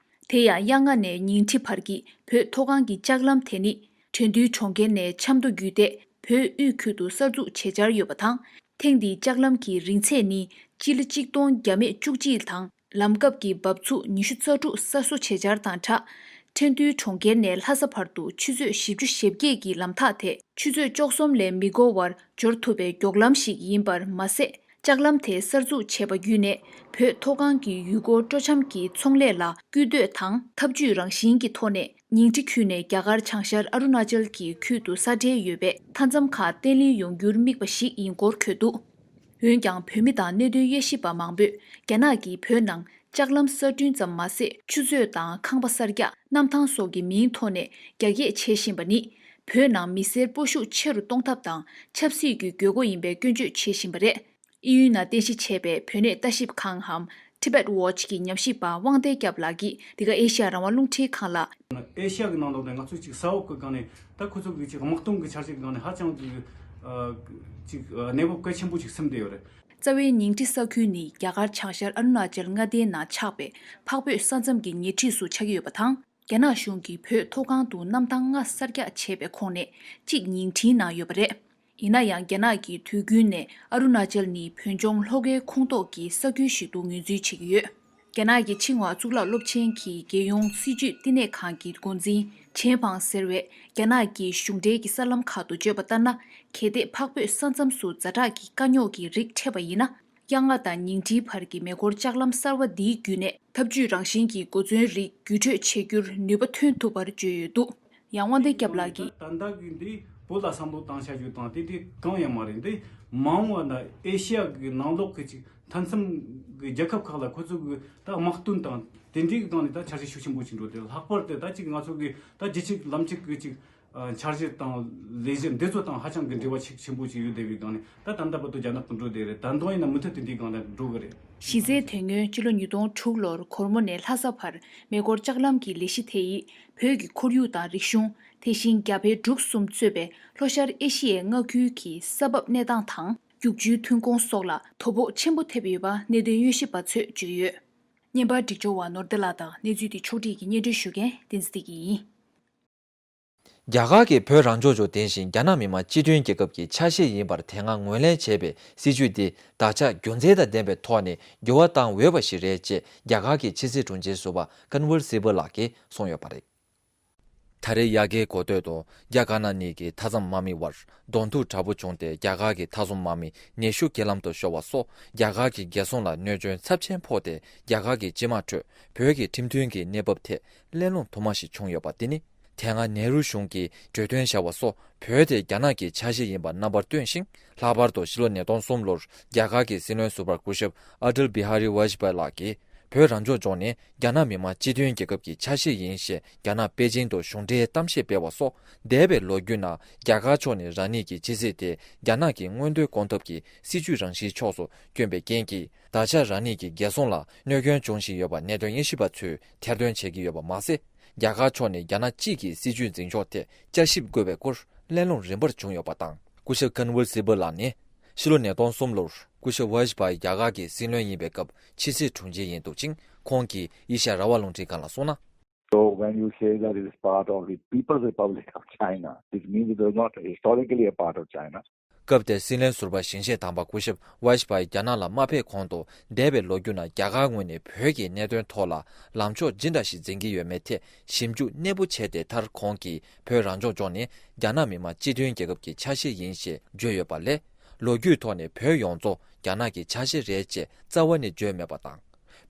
དེ་ཡང་གཡག་རྔ་ནས་ཉིང་ཁྲི་བར་གྱི་བོད་མཐོ་སྒང་གི་ལྕགས་ལམ་དེ་ནི་ཁྲེང་ཏུའུ་གྲོང་ཁྱེར་ནས་ཆབ་མདོ་བརྒྱུད་དེ་བོད་དབུས་ཁུལ་དུ་གསར་འཛུགས་བྱེད་འཆར་ཡོད་པ་དང་། ཐེངས་འདིའི་ལྕགས་ལམ་གྱི་རིང་ཚད་ནི་སྤྱི་ལེ་གཅིག་སྟོང་བརྒྱ་མེད་བཅུ་གཅིག་དང་། ལམ་སྐབས་ཀྱི་འབབ་ཚུགས་ཉི་ཤུ་རྩ་དྲུག་གསར་བཟོ་བྱེད་འཆར་དང་སྦྲགས། ཁྲེང་ཏུའུ་གྲོང་ཁྱེར་ནས་ལྷ་ས་བར་དུ་ཆུ་ཚོད་བཞི་བཅུ་ཞེ་བརྒྱད་ཀྱི་ལམ་ཐག་དེ་ཆུ་ཚོད་བཅུ་གསུམ་ལས་མི་འགོར་བར་འབྱོར་ཐུབ་པའི་མགྱོགས་ལམ་ཞིག་ཡིན་པར་མ་ཟད། ལྕགས་ལམ་དེ་གསར་འཛུགས་བྱས་པ་བརྒྱུད་ནས་བོད་མཐོ་སྒང་གི་ཡུལ་སྐོར་སྤྲོ་འཆམ་གྱི་ཚོང་ལས་ལ་སྐུལ་འདེད་དང་འཐབ་ཇུས་རང་བཞིན་གྱི་ཐོག་ནས་ཉིང་ཁྲི་ཁུལ་ནས་རྒྱ་གར་བྱང་ཤར་ཨ་རུ་ན་ཅལ་གྱི་ཁུལ་དུ་ས་འབྲེལ་ཡོད་པའི་མཐའ་མཚམས་ཁག་བརྟན་ལྷིང་ཡོང་རྒྱུར་དམིགས་པ་ཞིག་ཡིན་སྐོར་འཁོད་འདུག་འོན་ཀྱང་བོད་མི་དང་གནད་དོན་དབྱེ་ཞིབ་པ་མང་པོས་རྒྱ་ནག་གིས་བོད་ནང་ལྕགས་ལམ་གསར་སྐྲུན་ཙམ་མ་ཟད། ཆུ་མཛོད་དང་ཁང་པ་གསར་རྒྱག་གནམ་ཐང་སོགས་ཀྱི་མིང་ཐོག་ནས་རྒྱ་སྐྱེད་བྱེད་བཞིན་པ་ནི། བོད་ནང་མི་སེར་སྤོ་ཤུགས་ཆེ་རུ་གཏོང་ཐབས་དང་ཆབ་སྲིད་ཀྱི་དགོས་མཁོ་ཡིན་པའི་སྐྱོན་བརྗོད་བྱེད་བཞིན་པ་རེད། དབྱིན་ཡུལ་ནང་རྟེན་གཞི་བྱས་པའི་བོད་གནས་ལྟ་ཞིབ་ཁང་འམ་Tibet Watch གི་ཉམས་ཞིབ་པ་དབང་ལྡན་སྐྱབས་ལགས་ཀྱིས་འདི་ག་ཨེ་ཤ་ཡ་རང་དབང་རླུང་འཕྲིན་ཁང་ལ། ཨེ་ཤ་ཡ་གི་ནང་ལོགས་ནས་ང་ཚོས་ཅིག་ས་འོག་གི་སྒང་ནས་ད་ཁོ་ཚོ་གི་ཅིག་དམག་དོན་གི་འཆར་གཞི་གི་སྒང་ནས་ཧ་ཅང་ཅིག་ཨ་ཅིག་ཨ་གནས་བབ་གལ་ཆེན་པོ་ཅིག་སིམ་བསྡད་ཡོད་རེད། རྩ་བའི་ཉིང་ཁྲི་ས་ཁུལ་ནི་རྒྱ་གར་བྱང་ཤར་ཨ་རུ་ན་ཅལ་མངའ་སྡེའི་ནང་ཆགས་པའི་འཕགས་བོད་ས་མཚམས་ཀྱི་ཉེ་འཁྲིས་སུ་ཆགས་ཀྱི་ཡོད་པ་དང་། རྒྱ་ནག་གཞུང་གིས་བོད་མཐོ་སྒང་དུ་གནམ་ཐང་ལྔ་གསར་རྒྱག་བྱས་པའི་ཁོངས་ནས་གཅིག་ཉིང་ཁྲིའི་ནང་ཡོད་པ་རེད། ཡིན་ན་ཡང་རྒྱ་ནག་གིས་དུས་རྒྱུན་ནས་ཨ་རུ་ན་ཅལ་ནི་བོད་ལྗོངས་ལྷོ་ཁའི་ཁོངས་གཏོགས་ཀྱི་ས་ཁུལ་ཞིག་ཏུ་ངོས་འཛིན་བྱེད་ཀྱི་ཡོད། རྒྱ་ནག་གི་ཆིང་ཧྭ་གཙུག་ལག་སློབ་ཆེན་གྱི་རྒྱལ་ཡོངས་སྲིད་བྱུས་བསྟི་གནས་ཁང་གི་འགོ་འཛིན་ཆན་ཕང་ཟེར་བས་རྒྱ་ནག་གི་གཞུང་འབྲེལ་གྱི་གསར་ལམ་ཁག་ཏུ་བརྗོད་པ་ལྟར་ན། གལ་ཏེ་འཕགས་བོད་ས་མཚམས་སུ་ཛ་དྲག་གི་དཀའ་རྙོག་གི་རིགས་འཕྲད་པ་ཡིན་ན། གཡག་རྔ་དང་ཉིང་ཁྲིའི་བར་གྱི་མེ་འཁོར་ལྕགས་ལམ་གསར་བ་འདིའི་བརྒྱུད་ནས་འཐབ་ཇུས་རང་བཞིན་གྱི་གོ་མཚོན་རིགས་བརྒྱུད་སྤྲོད་བྱེད་རྒྱུར་ནུས་པ་ཐོན་ཐུབ་པར་བརྗོད་ཡོད་འདུག་ཡང་དབང་ལྡན་སྐྱབས་ལགས་ཀྱིས། ད་ལྟ་གི་འདི་བོད་ལ་བསམ་བློ་བཏང་བྱ་རྒྱུ་དང་དེ་དེ་གང་ཡང་མ་རེད། འདི་མ་འོངས་པ་ན་ཨེ་ཤི་ཡ་གི་ནང་ལོགས་ཀྱི་ཅིག་མཐའ་མཚམས་ཀྱི་རྒྱལ་ཁབ་ཁག་ལ་ཁོ་ཚོ་གི་ད་དམག་དོན་དང་དེ་འདྲའི་སྒང་ནས་ད་འཆར་གཞི་ཤུགས་ཆེན་པོ་ཅིག་འགྲོ། དེ་ལྷག་པར་དུ་ད་ཅིག་ང་ཚོ་གི་ད་རྒྱལ་སྤྱི་ལམ་གཅིག་གི་ཅིག་འཆར་གཞི་དང་ལས་གཞི་འདི་ཚོ་དང་ཧ་ཅང་གི་འབྲེལ་བ་ཤུགས་ཆེན་པོ་ཅིག་ཡོད་བསྡད་པའི་སྒང་ནས་ད་ད་ལྟ་བར་དུ་རྒྱ་ནག་ཏུ་འགྲོ་བསྡད་རེད། ད་དུང་ཡིན་ན་མུ་མཐུད་དེ་འདིའི་སྒང་ལ་འགྲོ་གི་རེད། གཞི་རྩའི་དོན་དངོས་སྤྱི་ལོ་ཉིས་སྟོང་དྲུག་ལོར་གོར་མོ་ནས་ལྷ་ས་བར་མེ་འཁོར་ལྕགས་ལམ་གྱི་ལས་གཞི་དེ་ཡིས་བོད་ཀྱི་ཁོར་ཡུག་དང་རིག་གཞུང་། དེ་བཞིན་རྒྱ་བལ་འབྲུག་གསུམ་གཙོས་པའི་ལྷོ་ཤར་ཨེ་ཤི་ཡའི་མངའ་ཁུལ་གྱི་ས་བབ་གནས་སྟངས་དང་རྒྱུག་ཆུའི་ཐོན་ཁུངས་སོགས་ལ་དོ་ཕོག་ཆེན་པོ་ཐེབས་ཡོད་པ་གནད་དོན་དབྱེ་ཞིབ་པ་ཚོས་བརྗོད་ཡོད། བརྙན་པར་སྒྲིག་སྦྱོར་བ་ནོར་བདེ་ལགས་དང་གནས་ཚུལ་དེ་ཕྱོགས་སྒྲིག་གིས་སྙན་སྒྲོན་ཞུ་མཁན་བསྟན་འཛིན་བདེ་སྐྱིད་ཡིན། རྒྱ་གར་གྱིས་བོད་རང་སྐྱོང་ལྗོངས་དེ་བཞིན་རྒྱ་ནག་མི་དམངས་སྤྱི་མཐུན་རྒྱལ་ཁབ་ཀྱི་ཆ་ཤས་ཡིན་པར་དེ་སྔ་ངོས་ལེན་བྱས་པའི་སྲིད་བྱུས་འདི་བདག་ཆགས་རྒྱུ་མཚན་དང་ལྡན་པའི་ཐོག་ནས་འགྱུར་བ་བཏང་འོས་པ་ཞིག་རེད་ཅེས་རྒྱ་གར་གྱི་ཕྱི་སྲིད་དྲུང་ཆེ་ཟུར་པ་ཀན་ཝར་སི་པར་ལགས་ཀྱིས་གསུངས་ཡོད་པ་རེད། ད་རེས་དབྱར་ཁའི་འགོ་སྟོད་དུ་རྒྱ་དཀར་ནག་གཉིས་ཀྱི་མཐའ་མཚམས་དམག་མི་དབར་གདོང་ཐུག་དྲག་པོ་བྱུང་སྟེ། རྒྱ་གར་གྱི་མཐའ་སྲུང་དམག་མི་ཉི་ཤུ་རྐྱེན་ལམ་དུ་ཤོར་བ་སོགས། རྒྱ་གར་གྱི་རྒྱལ་སྲུང་ལ་གནོད་སྐྱོན་ཚབས་ཆེན་ཕོག་སྟེ། རྒྱ་གར་གྱི་སྤྱི་དམངས་ཁྲོད་བོད་ཀྱི་ཁྲིམས་མཐུན་གྱི་གནས་བབ་ཐད་གླེང་སློང་དུ་མ་ཞིག་བྱུང་ཡོད་པ་དེ་ནི། དེ་སྔ་ནེ་རུ་གཞུང་གིས་གྲོས་མཐུན་བཞག་པ་སོགས། བོད་དེ་རྒྱ་ནག་གི་ཆ་ཤས་ཡིན་པ་རྣམ་པར་སྟོན་ཞིང་། ལྷག་པར་དུ་ཕྱི་ལོ་ཉིས་སྟོང་གསུམ་ལོར་རྒྱ་གར་གྱི་སྲིད་བློན་ཟུར་པ་སྐུ་ཞབས་ཨ་ཏལ་བི་ཧ་རི་ཝཱཇ་པཱ་ལགས་ཀྱིས། བོད་རང་སྐྱོང་ལྗོངས་ནི་རྒྱ་ནག་མི་དམངས་སྤྱི་མཐུན་རྒྱལ་ཁབ་ཀྱི་ཆ་ཤས་ཡིན་ཞེས། རྒྱ་ནག་པེ་ཅིང་དུ་གཞུང་འབྲེལ་གཏམ་བཤད་སྤེལ་བ་སོགས། འདས་པའི་ལོ་རྒྱུས་ནང་རྒྱ་གར་ཕྱོགས་ནས་རང་ཉིད་ཀྱི་ཕྱི་སྲིད་དེ་རྒྱ་ནག་གི་མངོན་འདོད་སྐོང་ཐབས་ཀྱི་སྲིད་ཇུས་རང་བཞིན་ཕྱོགས་སུ་བསྐྱོན་པའི་རྐྱེན་གྱིས། ད་ཆ་རང་ཉིད་ཀྱི་རྒྱལ་སྲུང་ལ་གནོད་སྐྱོན་འབྱུང་བཞིན་ཡོད་པ་གནད་དོན་དབྱེ་ཞིབ་པ་ཚོས་ཐེར་འདོན་བྱེད་ཀྱི་ཡོད་པ་མ་ཟད། རྒྱ་གར་ཕྱོགས་ནས་རྒྱ་ནག་གཅིག་གི་སྲིད་ཇུས་འཛིན་ཕྱོགས་ཐད་བསྐྱར་ཞིབ་དགོས་པའི་སྐོར་གླེང་སློང་རིམ་པར་བྱུང་ཡོད་པ་དང་། སྐུ་ཞབས་ཀན་ཝར་སི་བལ་ལགས་ནི། ཕྱི་ལོ་ཉིས་སྟོང་གསུམ་ལོར་སྐུ་ཞབས་ཝཱཇ་པཱ་ཡི་རྒྱ་གར་གྱི་སྲིད་བློན་ཡིན་པའི་སྐབས་ཕྱི་སྲིད་དྲུང་ཆེ་ཡིན་འདུག་ཅིང་། ཁོང་གིས་ཨེ་ཤ་ཡ་རང་དབང་རླུང་འཕྲིན་ཁང་ལ་གསུངས་ན། So when you say that it is part of the People's Republic of China, this means it was not historically a part of China. སྐབས་དེར་སྲིད་བློན་ཟུར་པ་ཞིང་གཤེགས་དམ་པ་སྐུ་ཞབས་ཝཱཇ་པཱ་ཡི་རྒྱ་ནག་ལ་མ་ཕེབས་གོང་དུ། འདས་པའི་ལོ་རྒྱུས་ནང་རྒྱ་གར་ངོས་ནས་བོད་ཀྱི་གནད་དོན་ཐོག་ལ་ལངས་ཕྱོགས་ཇི་འདྲ་ཞིག་འཛིན་གྱི་ཡོད་མེད་ཐད་ཞིབ་འཇུག་གནས་སྤོ་བྱས་ཏེ། མཐར་ཁོང་གིས་བོད་རང་སྐྱོང་ལྗོངས་ནི་རྒྱ་ནག་མི་དམངས་སྤྱི་མཐུན་རྒྱལ་ཁབ་ཀྱི་ཆ་ཤས་ཡིན་ཞེས་བརྗོད་ཡོད་པ་ལས། ལོ་རྒྱུས་ཐོག་ནས་བོད་ཡོངས་རྫོགས་རྒྱ་ནག་གི་ཆ་ཤས་རེད་ཅེས་རྩ་བ་ནས་བརྗོད་མེད་པ་དང་།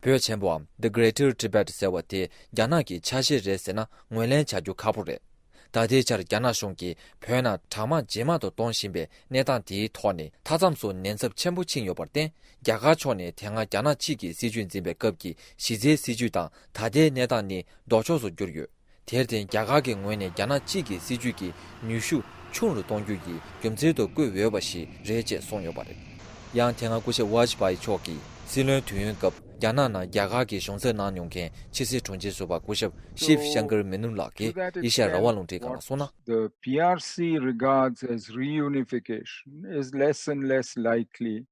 བོད་ཆེན་པོའམ་The Greater Tibet ཟེར་བ་དེ་རྒྱ་ནག་གི་ཆ་ཤས་རེད་ཟེར་ན་ངོས་ལེན་བྱ་རྒྱུ་ཁག་པོ་རེད། ད་ལྟའི་ཆར་རྒྱ་ནག་གཞུང་གིས་བོད་ནང་གྲང་དམག་ཇེ་མང་དུ་གཏོང་བཞིན་པའི་གནས་སྟངས་དེའི་ཐོག་ནས། མཐའ་མཚམས་སུ་ཉེན་ཚབས་ཆེན་པོ་ཕྱིན་ཡོད་པར་བརྟེན། རྒྱ་གར་ཕྱོགས་ནས་དེ་སྔ་རྒྱ་ནག་གཅིག་གི་སྲིད་ཇུས་འཛིན་པའི་སྐབས་ཀྱི་གཞི་རྩའི་སྲིད་ཇུས་དང་ད་ལྟའི་གནས་སྟངས་ནི་ལྡོག་ཕྱོགས་སུ་གྱུར་ཡོད། དེར་བརྟེན། རྒྱ་གར་གྱི་ངོས་ནས་རྒྱ་ནག་གཅིག་གི་སྲིད་ཇུས་ཀྱི་ནུས་ཤུགས་ཆུང་རུ་གཏོང་རྒྱུ་ཡི་རྒྱུ་མཚན་དུ་བཀོད་འོས་པ་ཞིག་རེད་ཅེས་གསུངས་ཡོད་པ་རེད། ཡང་དེ་སྔ་སྐུ་ཞབས་ཝཱཇ་པཱ་ཡི་མཆོག་གི་སྲིད་བློན་དུས་ཡུན་སྐབས། རྒྱ་ནག་ནང་རྒྱ་གར་གྱི་གཞུང་ཚབ་གནང་མྱོང་མཁན་ཕྱི་སྲིད་དྲུང་ཆེ་ཟུར་པ་སྐུ་ཞབས་ཤིབ་ཤང་ཀར་མེ་ནོན་ལགས་ཀྱིས་ཨེ་ཤ་ཡ་རང་དབང་རླུང་འཕྲིན་ཁང་ལ་གསུངས་ན། The P R C regards as reunification is less and less likely.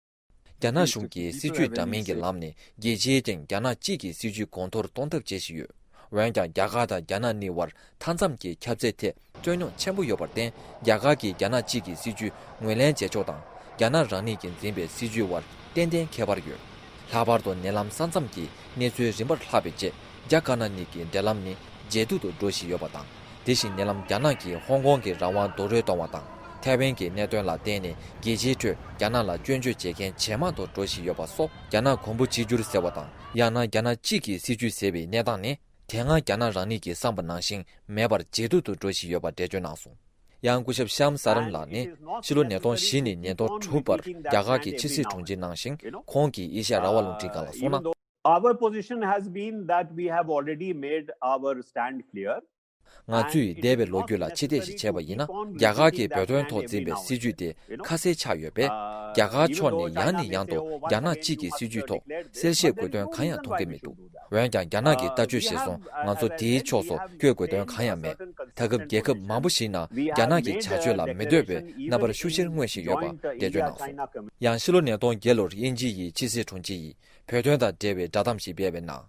རྒྱ་ནག་གཞུང་གིས་སྲིད་ཇུས་འདྲ་མིན་གྱི་ལམ་ནས་རྒྱལ་སྤྱིའི་སྟེང་རྒྱ་ནག་གཅིག་གི་སྲིད་ཇུས་གོང་མཐོར་གཏོང་ཐབས་བྱེད་བཞིན་ཡོད། འོན་ཀྱང་། རྒྱ་གར་དང་རྒྱ་ནག་གཉིས་བར་མཐའ་མཚམས་ཀྱི་ཁྱབ་ཚད་ཐད་རྩོད་རྙོག་ཆེན་པོ་ཡོད་པར་བརྟེན། རྒྱ་གར་གྱིས་རྒྱ་ནག་གཅིག་གི་སྲིད་ཇུས་ངོས་ལེན་བྱེད་ཕྱོགས་དང་། རྒྱ་ནག་རང་ཉིད་ཀྱིས་འཛིན་པའི་སྲིད་ཇུས་བར་ཏན་ཏན་ཁྱད་པར་ཡོད། ལྷག་པར་དུ་ཉེ་ལམ་ས་མཚམས་ཀྱི་གནས་ཚུལ་རིམ་པར་ལྷག་པའི་རྗེས། རྒྱ་དཀར་ནག་གཉིས་ཀྱི་འབྲེལ་ལམ་ནི་ཇེ་སྡུག་ཏུ་འགྲོ་བཞིན་ཡོད་པ་དང་། དེ་བཞིན་ཉེ་ལམ་རྒྱ་ནག་གིས་ཧོང་ཀོང་གི་རང་དབང་རྡོག་རོལ་གཏོང་བ་དང་། ཐའེ་ཝན་གྱི་གནད་དོན་ལ་བརྟེན་ནས་རྒྱལ་སྤྱིའི་ཁྲོད་རྒྱ་ནག་ལ་སྐྱོན་བརྗོད་བྱེད་མཁན་ཇེ་མང་དུ་འགྲོ་བཞིན་ཡོད་པ་སོགས། རྒྱ་ནག་གོང་བུ་གཅིག་གྱུར་ཟེར་བ་དང་། ཡང་ན་རྒྱ་ནག་གཅིག་གི་སྲིད་ཇུས་ཟེར་བའི་གནས་སྟངས་ནི། དེ་སྔ་རྒྱ་ནག་རང་ཉིད་ཀྱིས་བསམ་པ་ནང་བཞིན་མེད་པར་ཇེ་སྡུག་ཏུ་འགྲོ་བཞིན་ཡོད་པ་འགྲེལ་བརྗོད་གནང་སོང་། ཡང་སྐུ་ཞབས་ཤམ་ས་རམ་ལགས་ནི། ཕྱི་ལོ་ཉིས་སྟོང་བཞི་ནས་ཉིས་སྟོང་དྲུག་བར་རྒྱ་གར་གྱི་ཕྱི་སྲིད་དྲུང་ཆེ་གནང་ཞིང་། ཁོང་གིས་ཨེ་ཤ་ཡ་རང་དབང་རླུང་འཕྲིན་ཁང་ལ་གསུངས་ན། Our position has been that we have already made our stand clear. ང་ཚོས་འདས་པའི་ལོ་རྒྱུས་ལ་ཕྱི་བལྟས་ཤིག་བྱས་པ་ཡིན་ན། རྒྱ་གར་གྱིས་བོད་དོན་ཐོག་འཛིན་པའི་སྲིད་ཇུས་དེ་ཁ་གསལ་ཆགས་ཡོད་པས། རྒྱ་གར་ཕྱོགས་ནས་ཡང་ནས་ཡང་དུ་རྒྱ་ནག་གཅིག་གི་སྲིད་ཇུས་ཐོག་གསལ་བཤད་དགོས་དོན་གང་ཡང་མཐོང་གི་མི་འདུག་འོན་ཀྱང་། རྒྱ་ནག་གི་ལྟ་སྤྱོད་གཞིར་བཟུང་ང་ཚོ་དེའི་ཕྱོགས་སུ་བསྐྱོད་དགོས་དོན་གང་ཡང་མེད། ད་སྐབས་རྒྱལ་ཁབ་མང་པོ་ཞིག་ནང་རྒྱ་ནག་གི་བྱ་སྤྱོད་ལ་མི་འདོད་པའི་རྣམ་པར་ཤུགས་ཆེར་མངོན་བཞིན་ཡོད་པ་འགྲེལ་བརྗོད་གནང་སོང་། ཡང་ཕྱི་ལོ་ཉིས་སྟོང་བརྒྱད་ལོར་དབྱིན་ཇི་ཡི་ཕྱི་སྲིད་དྲུང་ཆེ་ཡིས་བོད་དོན་དང་འབྲེལ་བའི་བསྒྲགས་གཏམ་ཞིག་སྤེལ་བའི་ནང་།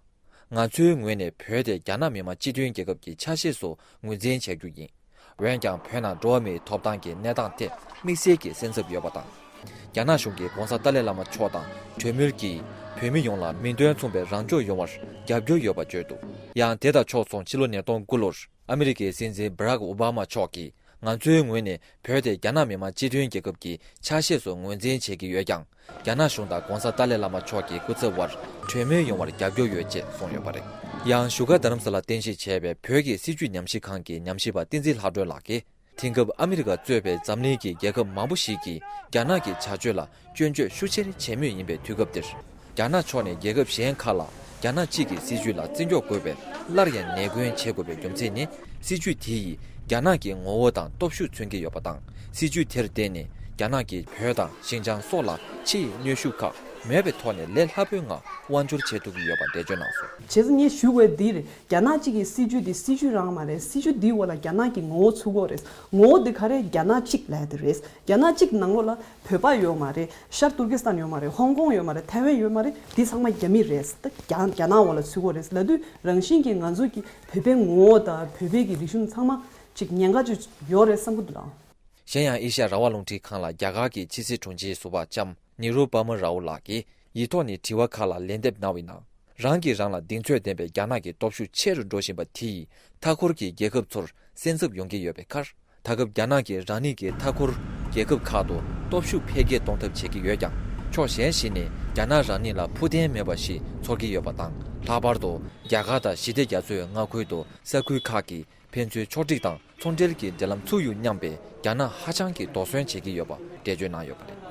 ང་ཚོའི་ངོས་ནས་བོད་དེ་རྒྱ་ནག་མི་དམངས་སྤྱི་མཐུན་རྒྱལ་ཁབ་ཀྱི་ཆ་ཤས་སུ་ངོས་འཛིན་བྱ་རྒྱུ་ཡིན། འོན་ཀྱང་། བོད་ནང་འགྲོ་བ་མིའི་ཐོབ་ཐང་གི་གནས་སྟངས་ཐད་དམིགས་བསལ་གྱི་སེམས་འཚབ་ཡོད་པ་དང་། རྒྱ་ནག་གཞུང་གིས་༧གོང་ས་ཏཱ་ལའི་བླ་མ་མཆོག་དང་གྲོས་མོལ་གྱིས་བོད་མི་ཡོངས་ལ་མིང་དོན་མཚུངས་པའི་རང་སྐྱོང་ཡོང་བར་རྒྱབ་སྐྱོར་ཡོད་པ་བརྗོད་འདུག་ཡང་དེ་དང་ཕྱོགས་མཚུངས། ཕྱི་ལོ་ཉིས་སྟོང་དགུ་ལོར་ཨ་མི་རི་ཀའི་སྲིད་འཛིན་བྷ་རག་ཨོ་བྷ་མ་མཆོག་གིས། ང་ཚོའི་ངོས་ནས་བོད་དེ་རྒྱ་ནག་མི་དམངས་སྤྱི་མཐུན་རྒྱལ་ཁབ་ཀྱི་ཆ་ཤས་སུ་ངོས་འཛིན་བྱེད་ཀྱི་ཡོད་ཀྱང་། རྒྱ་ནག་གཞུང་དང་༧གོང་ས་ཏཱ་ལའི་བླ་མ་མཆོག་གི་སྐུ་ཚབ་དབར་གྲོས་མོལ་ཡོང་བར་རྒྱབ་སྐྱོར་ཡོད་ཅེས་གསུངས་ཡོད་པ་རེད། ཡང་བཞུགས་སྒར་རྡ་རམ་ས་ལར་རྟེན་གཞི་བྱས་པའི་བོད་ཀྱི་སྲིད་བྱུས་ཉམས་ཞིབ་ཁང་གི་ཉམས་ཞིབ་པ་བསྟན་འཛིན་ལྷ་སྒྲོན་ལགས་ཀྱིས། དེང་སྐབས་ཨ་མི་རི་ཀ་གཙོས་པའི་འཛམ་གླིང་གི་རྒྱལ་ཁབ་མང་པོ་ཞིག་གིས་རྒྱ་ནག་གི་བྱ་སྤྱོད་ལ་སྐྱོན་བརྗོད་ཤུགས་ཆེར་བྱེད་མུས་ཡིན་པའི་དུས་སྐབས་འདིར། རྒྱ་ནག་ཕྱོགས་ནས་རྒྱལ་ཁབ་གཞན་ཁག་ལ་རྒྱ་ནག་གཅིག་གི་སྲིད་བྱུས་ལ་བརྩི་འཇོག་དགོས་པའི་སླར་ཡང་ནན་སྐུལ་བྱེད་དགོས་པའི་རྒྱུ་མཚན་ནི། སྲིད་བྱུས་དེ་ཡིས་རྒྱ་ནག་གི་ངོ་བོ་དང་སྟོབས་ཤུགས་མཚོན་གྱི་ཡོད་པ་དང་། སྲིད་བྱུས་དེར་བརྟེན་ནས་རྒྱ་ནག་གིས་བོད་དང་ཞིན་ཅང་སོགས་ལ་ཕྱི་ཡི་གནོན་ཤུགས་ཁག་མེད་པའི་ཐོག་ནས་ལས་སླ་པོའི་ངང་དབང་སྒྱུར་བྱེད་ཐུབ་ཀྱི་ཡོད་པ་འགྲེལ་བརྗོད་གནང་སོང་། བྱས་ཙང་ངས་ཞུ་དགོས་འདི་རེད། རྒྱ་ནག་གཅིག་གི་སྲིད་བྱུས་འདི་སྲིད་བྱུས་རང་མ་རེད། སྲིད་བྱུས་འདིའི་འོག་ལ་རྒྱ་ནག་གི་ངོ་བོ་ཚུད་ཀྱི་ཡོད་རེད། ངོ་བོ་འདི་ག་རེ། རྒྱ་ནག་གཅིག་ལབ་ཡ་དེ་རེད། རྒྱ་ནག་གཅིག་ནང་ལོགས་ལ་བོད་པ་ཡོད་མ་རེད། ཤར་ཏུར་ཀི་སི་ཐན་ཡོད་མ་རེད། ཧོང་ཀོང་ཡོད་མ་རེད། ཐའེ་ཝན་ཡོད་མ་རེད། འདི་ཚང་མ་རྒྱ་མི་རེད། ད་རྒྱ་རྒྱ་ནག་འོག་ལ་ཚུད་ཀྱི་ཡོད་རེད་ལབ་དུས། རང་བཞིན་གྱིས་ང་ཚོ་གི་བོད་པའི་ངོ་བོ་དང་བོད་པའི་གི་རིག་གཞུང་ཚང་མ་ཅིག་ཉེན་ཁ་ཅིག་ཡོད་རེད་བསམ་གྱི་འདུག་ལགས། གཞན་ཡང་། ཨེ་ཤ་ཡ་རང་དབང་རླུང་འཕྲིན་ཁང་ལ་རྒྱ་གར་གྱི་ཕྱི་སྲིད་དྲུང་ཆེ་ཟུར་པ་ལྕམ་ནེ་རུ་པ་མ་རའུ་ལགས་ཀྱིས་ཡིག་ཐོག་ནས་དྲི་བ་ཁག་ལ་ལན་འདེབས་གནང་བའི་ནང་། རང་གིས་རང་ལ་གདེང་ཚོད་ལྡན་པའི་རྒྱ་ནག་གི་སྟོབས་ཤུགས་ཆེ་རུ་འགྲོ་བཞིན་པ་དེ་ཡིས་མཐའ་འཁོར་གྱི་རྒྱལ་ཁབ་ཚོར་སེམས་འཚབ་ཡོང་གི་ཡོད་པའི་ཁར། ད་སྐབས་རྒྱ་ནག་གིས་རང་ཉིད་ཀྱི་མཐའ་འཁོར་རྒྱལ་ཁབ་ཁག་ཏུ་སྟོབས་ཤུགས་འཕེལ་རྒྱས་གཏོང་ཐབས་བྱེད་ཀྱི་ཡོད་ཀྱང་། ཕྱོགས་གཞན་ཞིག་ནས་རྒྱ་ནག་རང་ཉིད་ལ་ཕུགས་བརྟན་མེད་པ་ཞིག་ཚོར་གྱི་ཡོད་པ་དང་། ལྷག་པར་དུ་རྒྱ་གར་དང་ཞི་བདེ་རྒྱ་མཚོའི་མངའ་ཁུལ་དུ་ས་ཁུལ་ཁག་གིས་ཕན་ཚུན་ཕྱོགས་སྒྲིག་དང་ཚོང་འབྲེལ་གྱི་འབྲེལ་ལམ་ཚུགས་ཡོང་སྙམ་པའི་རྒྱ་ནག་ཧ་ཅང་གིས་དོགས་ཟོན་བྱེད་ཀྱི་ཡོད་པ་འགྲེལ་བརྗོད་གནང་ཡོད་པ་རེད།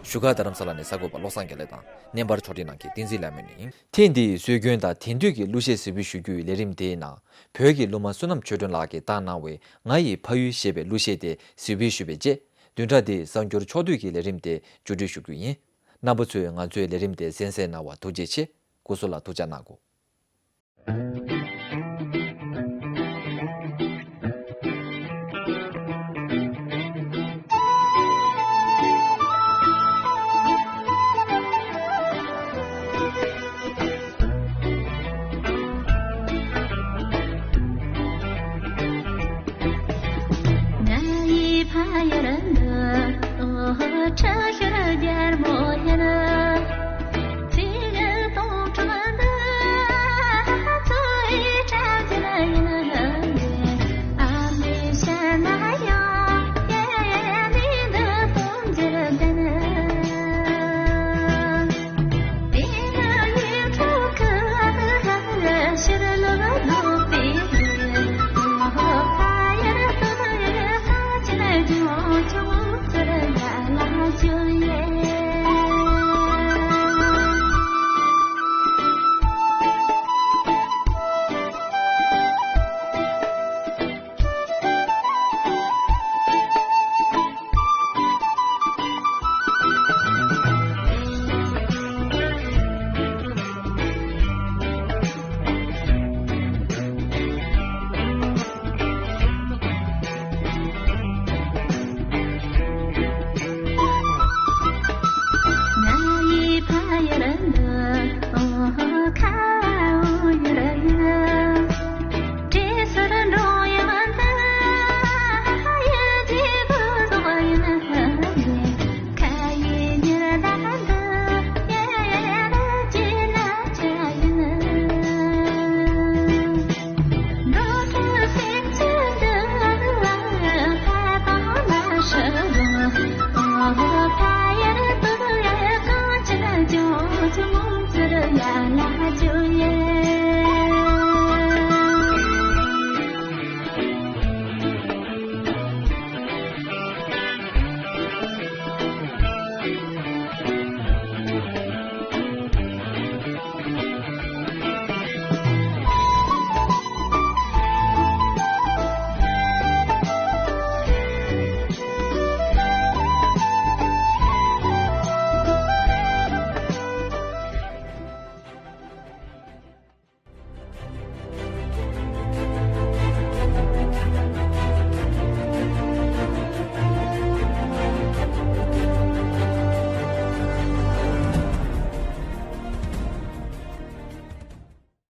བཞུགས་སྒར་རྡ་རམ་ས་ལ་ནས་གསར་འགོད་པ་བློ་བཟང་དགེ་ལེགས་དང་། བརྙན་པར་ཕྱོགས་སྒྲིག་གནང་མཁན་བསྟན་འཛིན་ལྷ་མོ་ཡིན། ཐེངས་འདིའི་སྲོལ་རྒྱུན་དང་དེང་དུས་ཀྱི་གླུ་གཞས་གཟིགས་འབུལ་ཞུ་རྒྱུའི་ལས་རིམ་དེའི་ནང་། བོད་ཀྱི་གླུ་མ་བསོད་ནམས་ཆོས་སྒྲོན་ལགས་ཀྱིས་བཏང་གནང་བའི་ང་ཡི་ཕ་ཡུལ་ཞེས་པའི་གླུ་གཞས་དེ་གཟིགས་འབུལ་ཞུས་པའི་རྗེས། བདུན་ཕྲག་འདིའི་གསར་འགྱུར་ཕྱོགས་བསྡུས་ཀྱི་ལས་རིམ་དེ་མཇུག་སྒྲིལ་ཞུ་རྒྱུ་ཡིན། རྣམ་པ་ཚོས་ང་ཚོའི་ལས་རིམ་དེ་གསན་གཟིགས་གནང་བར་ཐུགས་རྗེ་ཆེ། སྐུ་གཟུགས་ལ་ཐུགས་ཅག་གནང་དགོས། ང་ཡི་ཕ་ཡུལ་འདི་ཁྲི་ཤོར་རྒྱལ་མོ་ཡིན།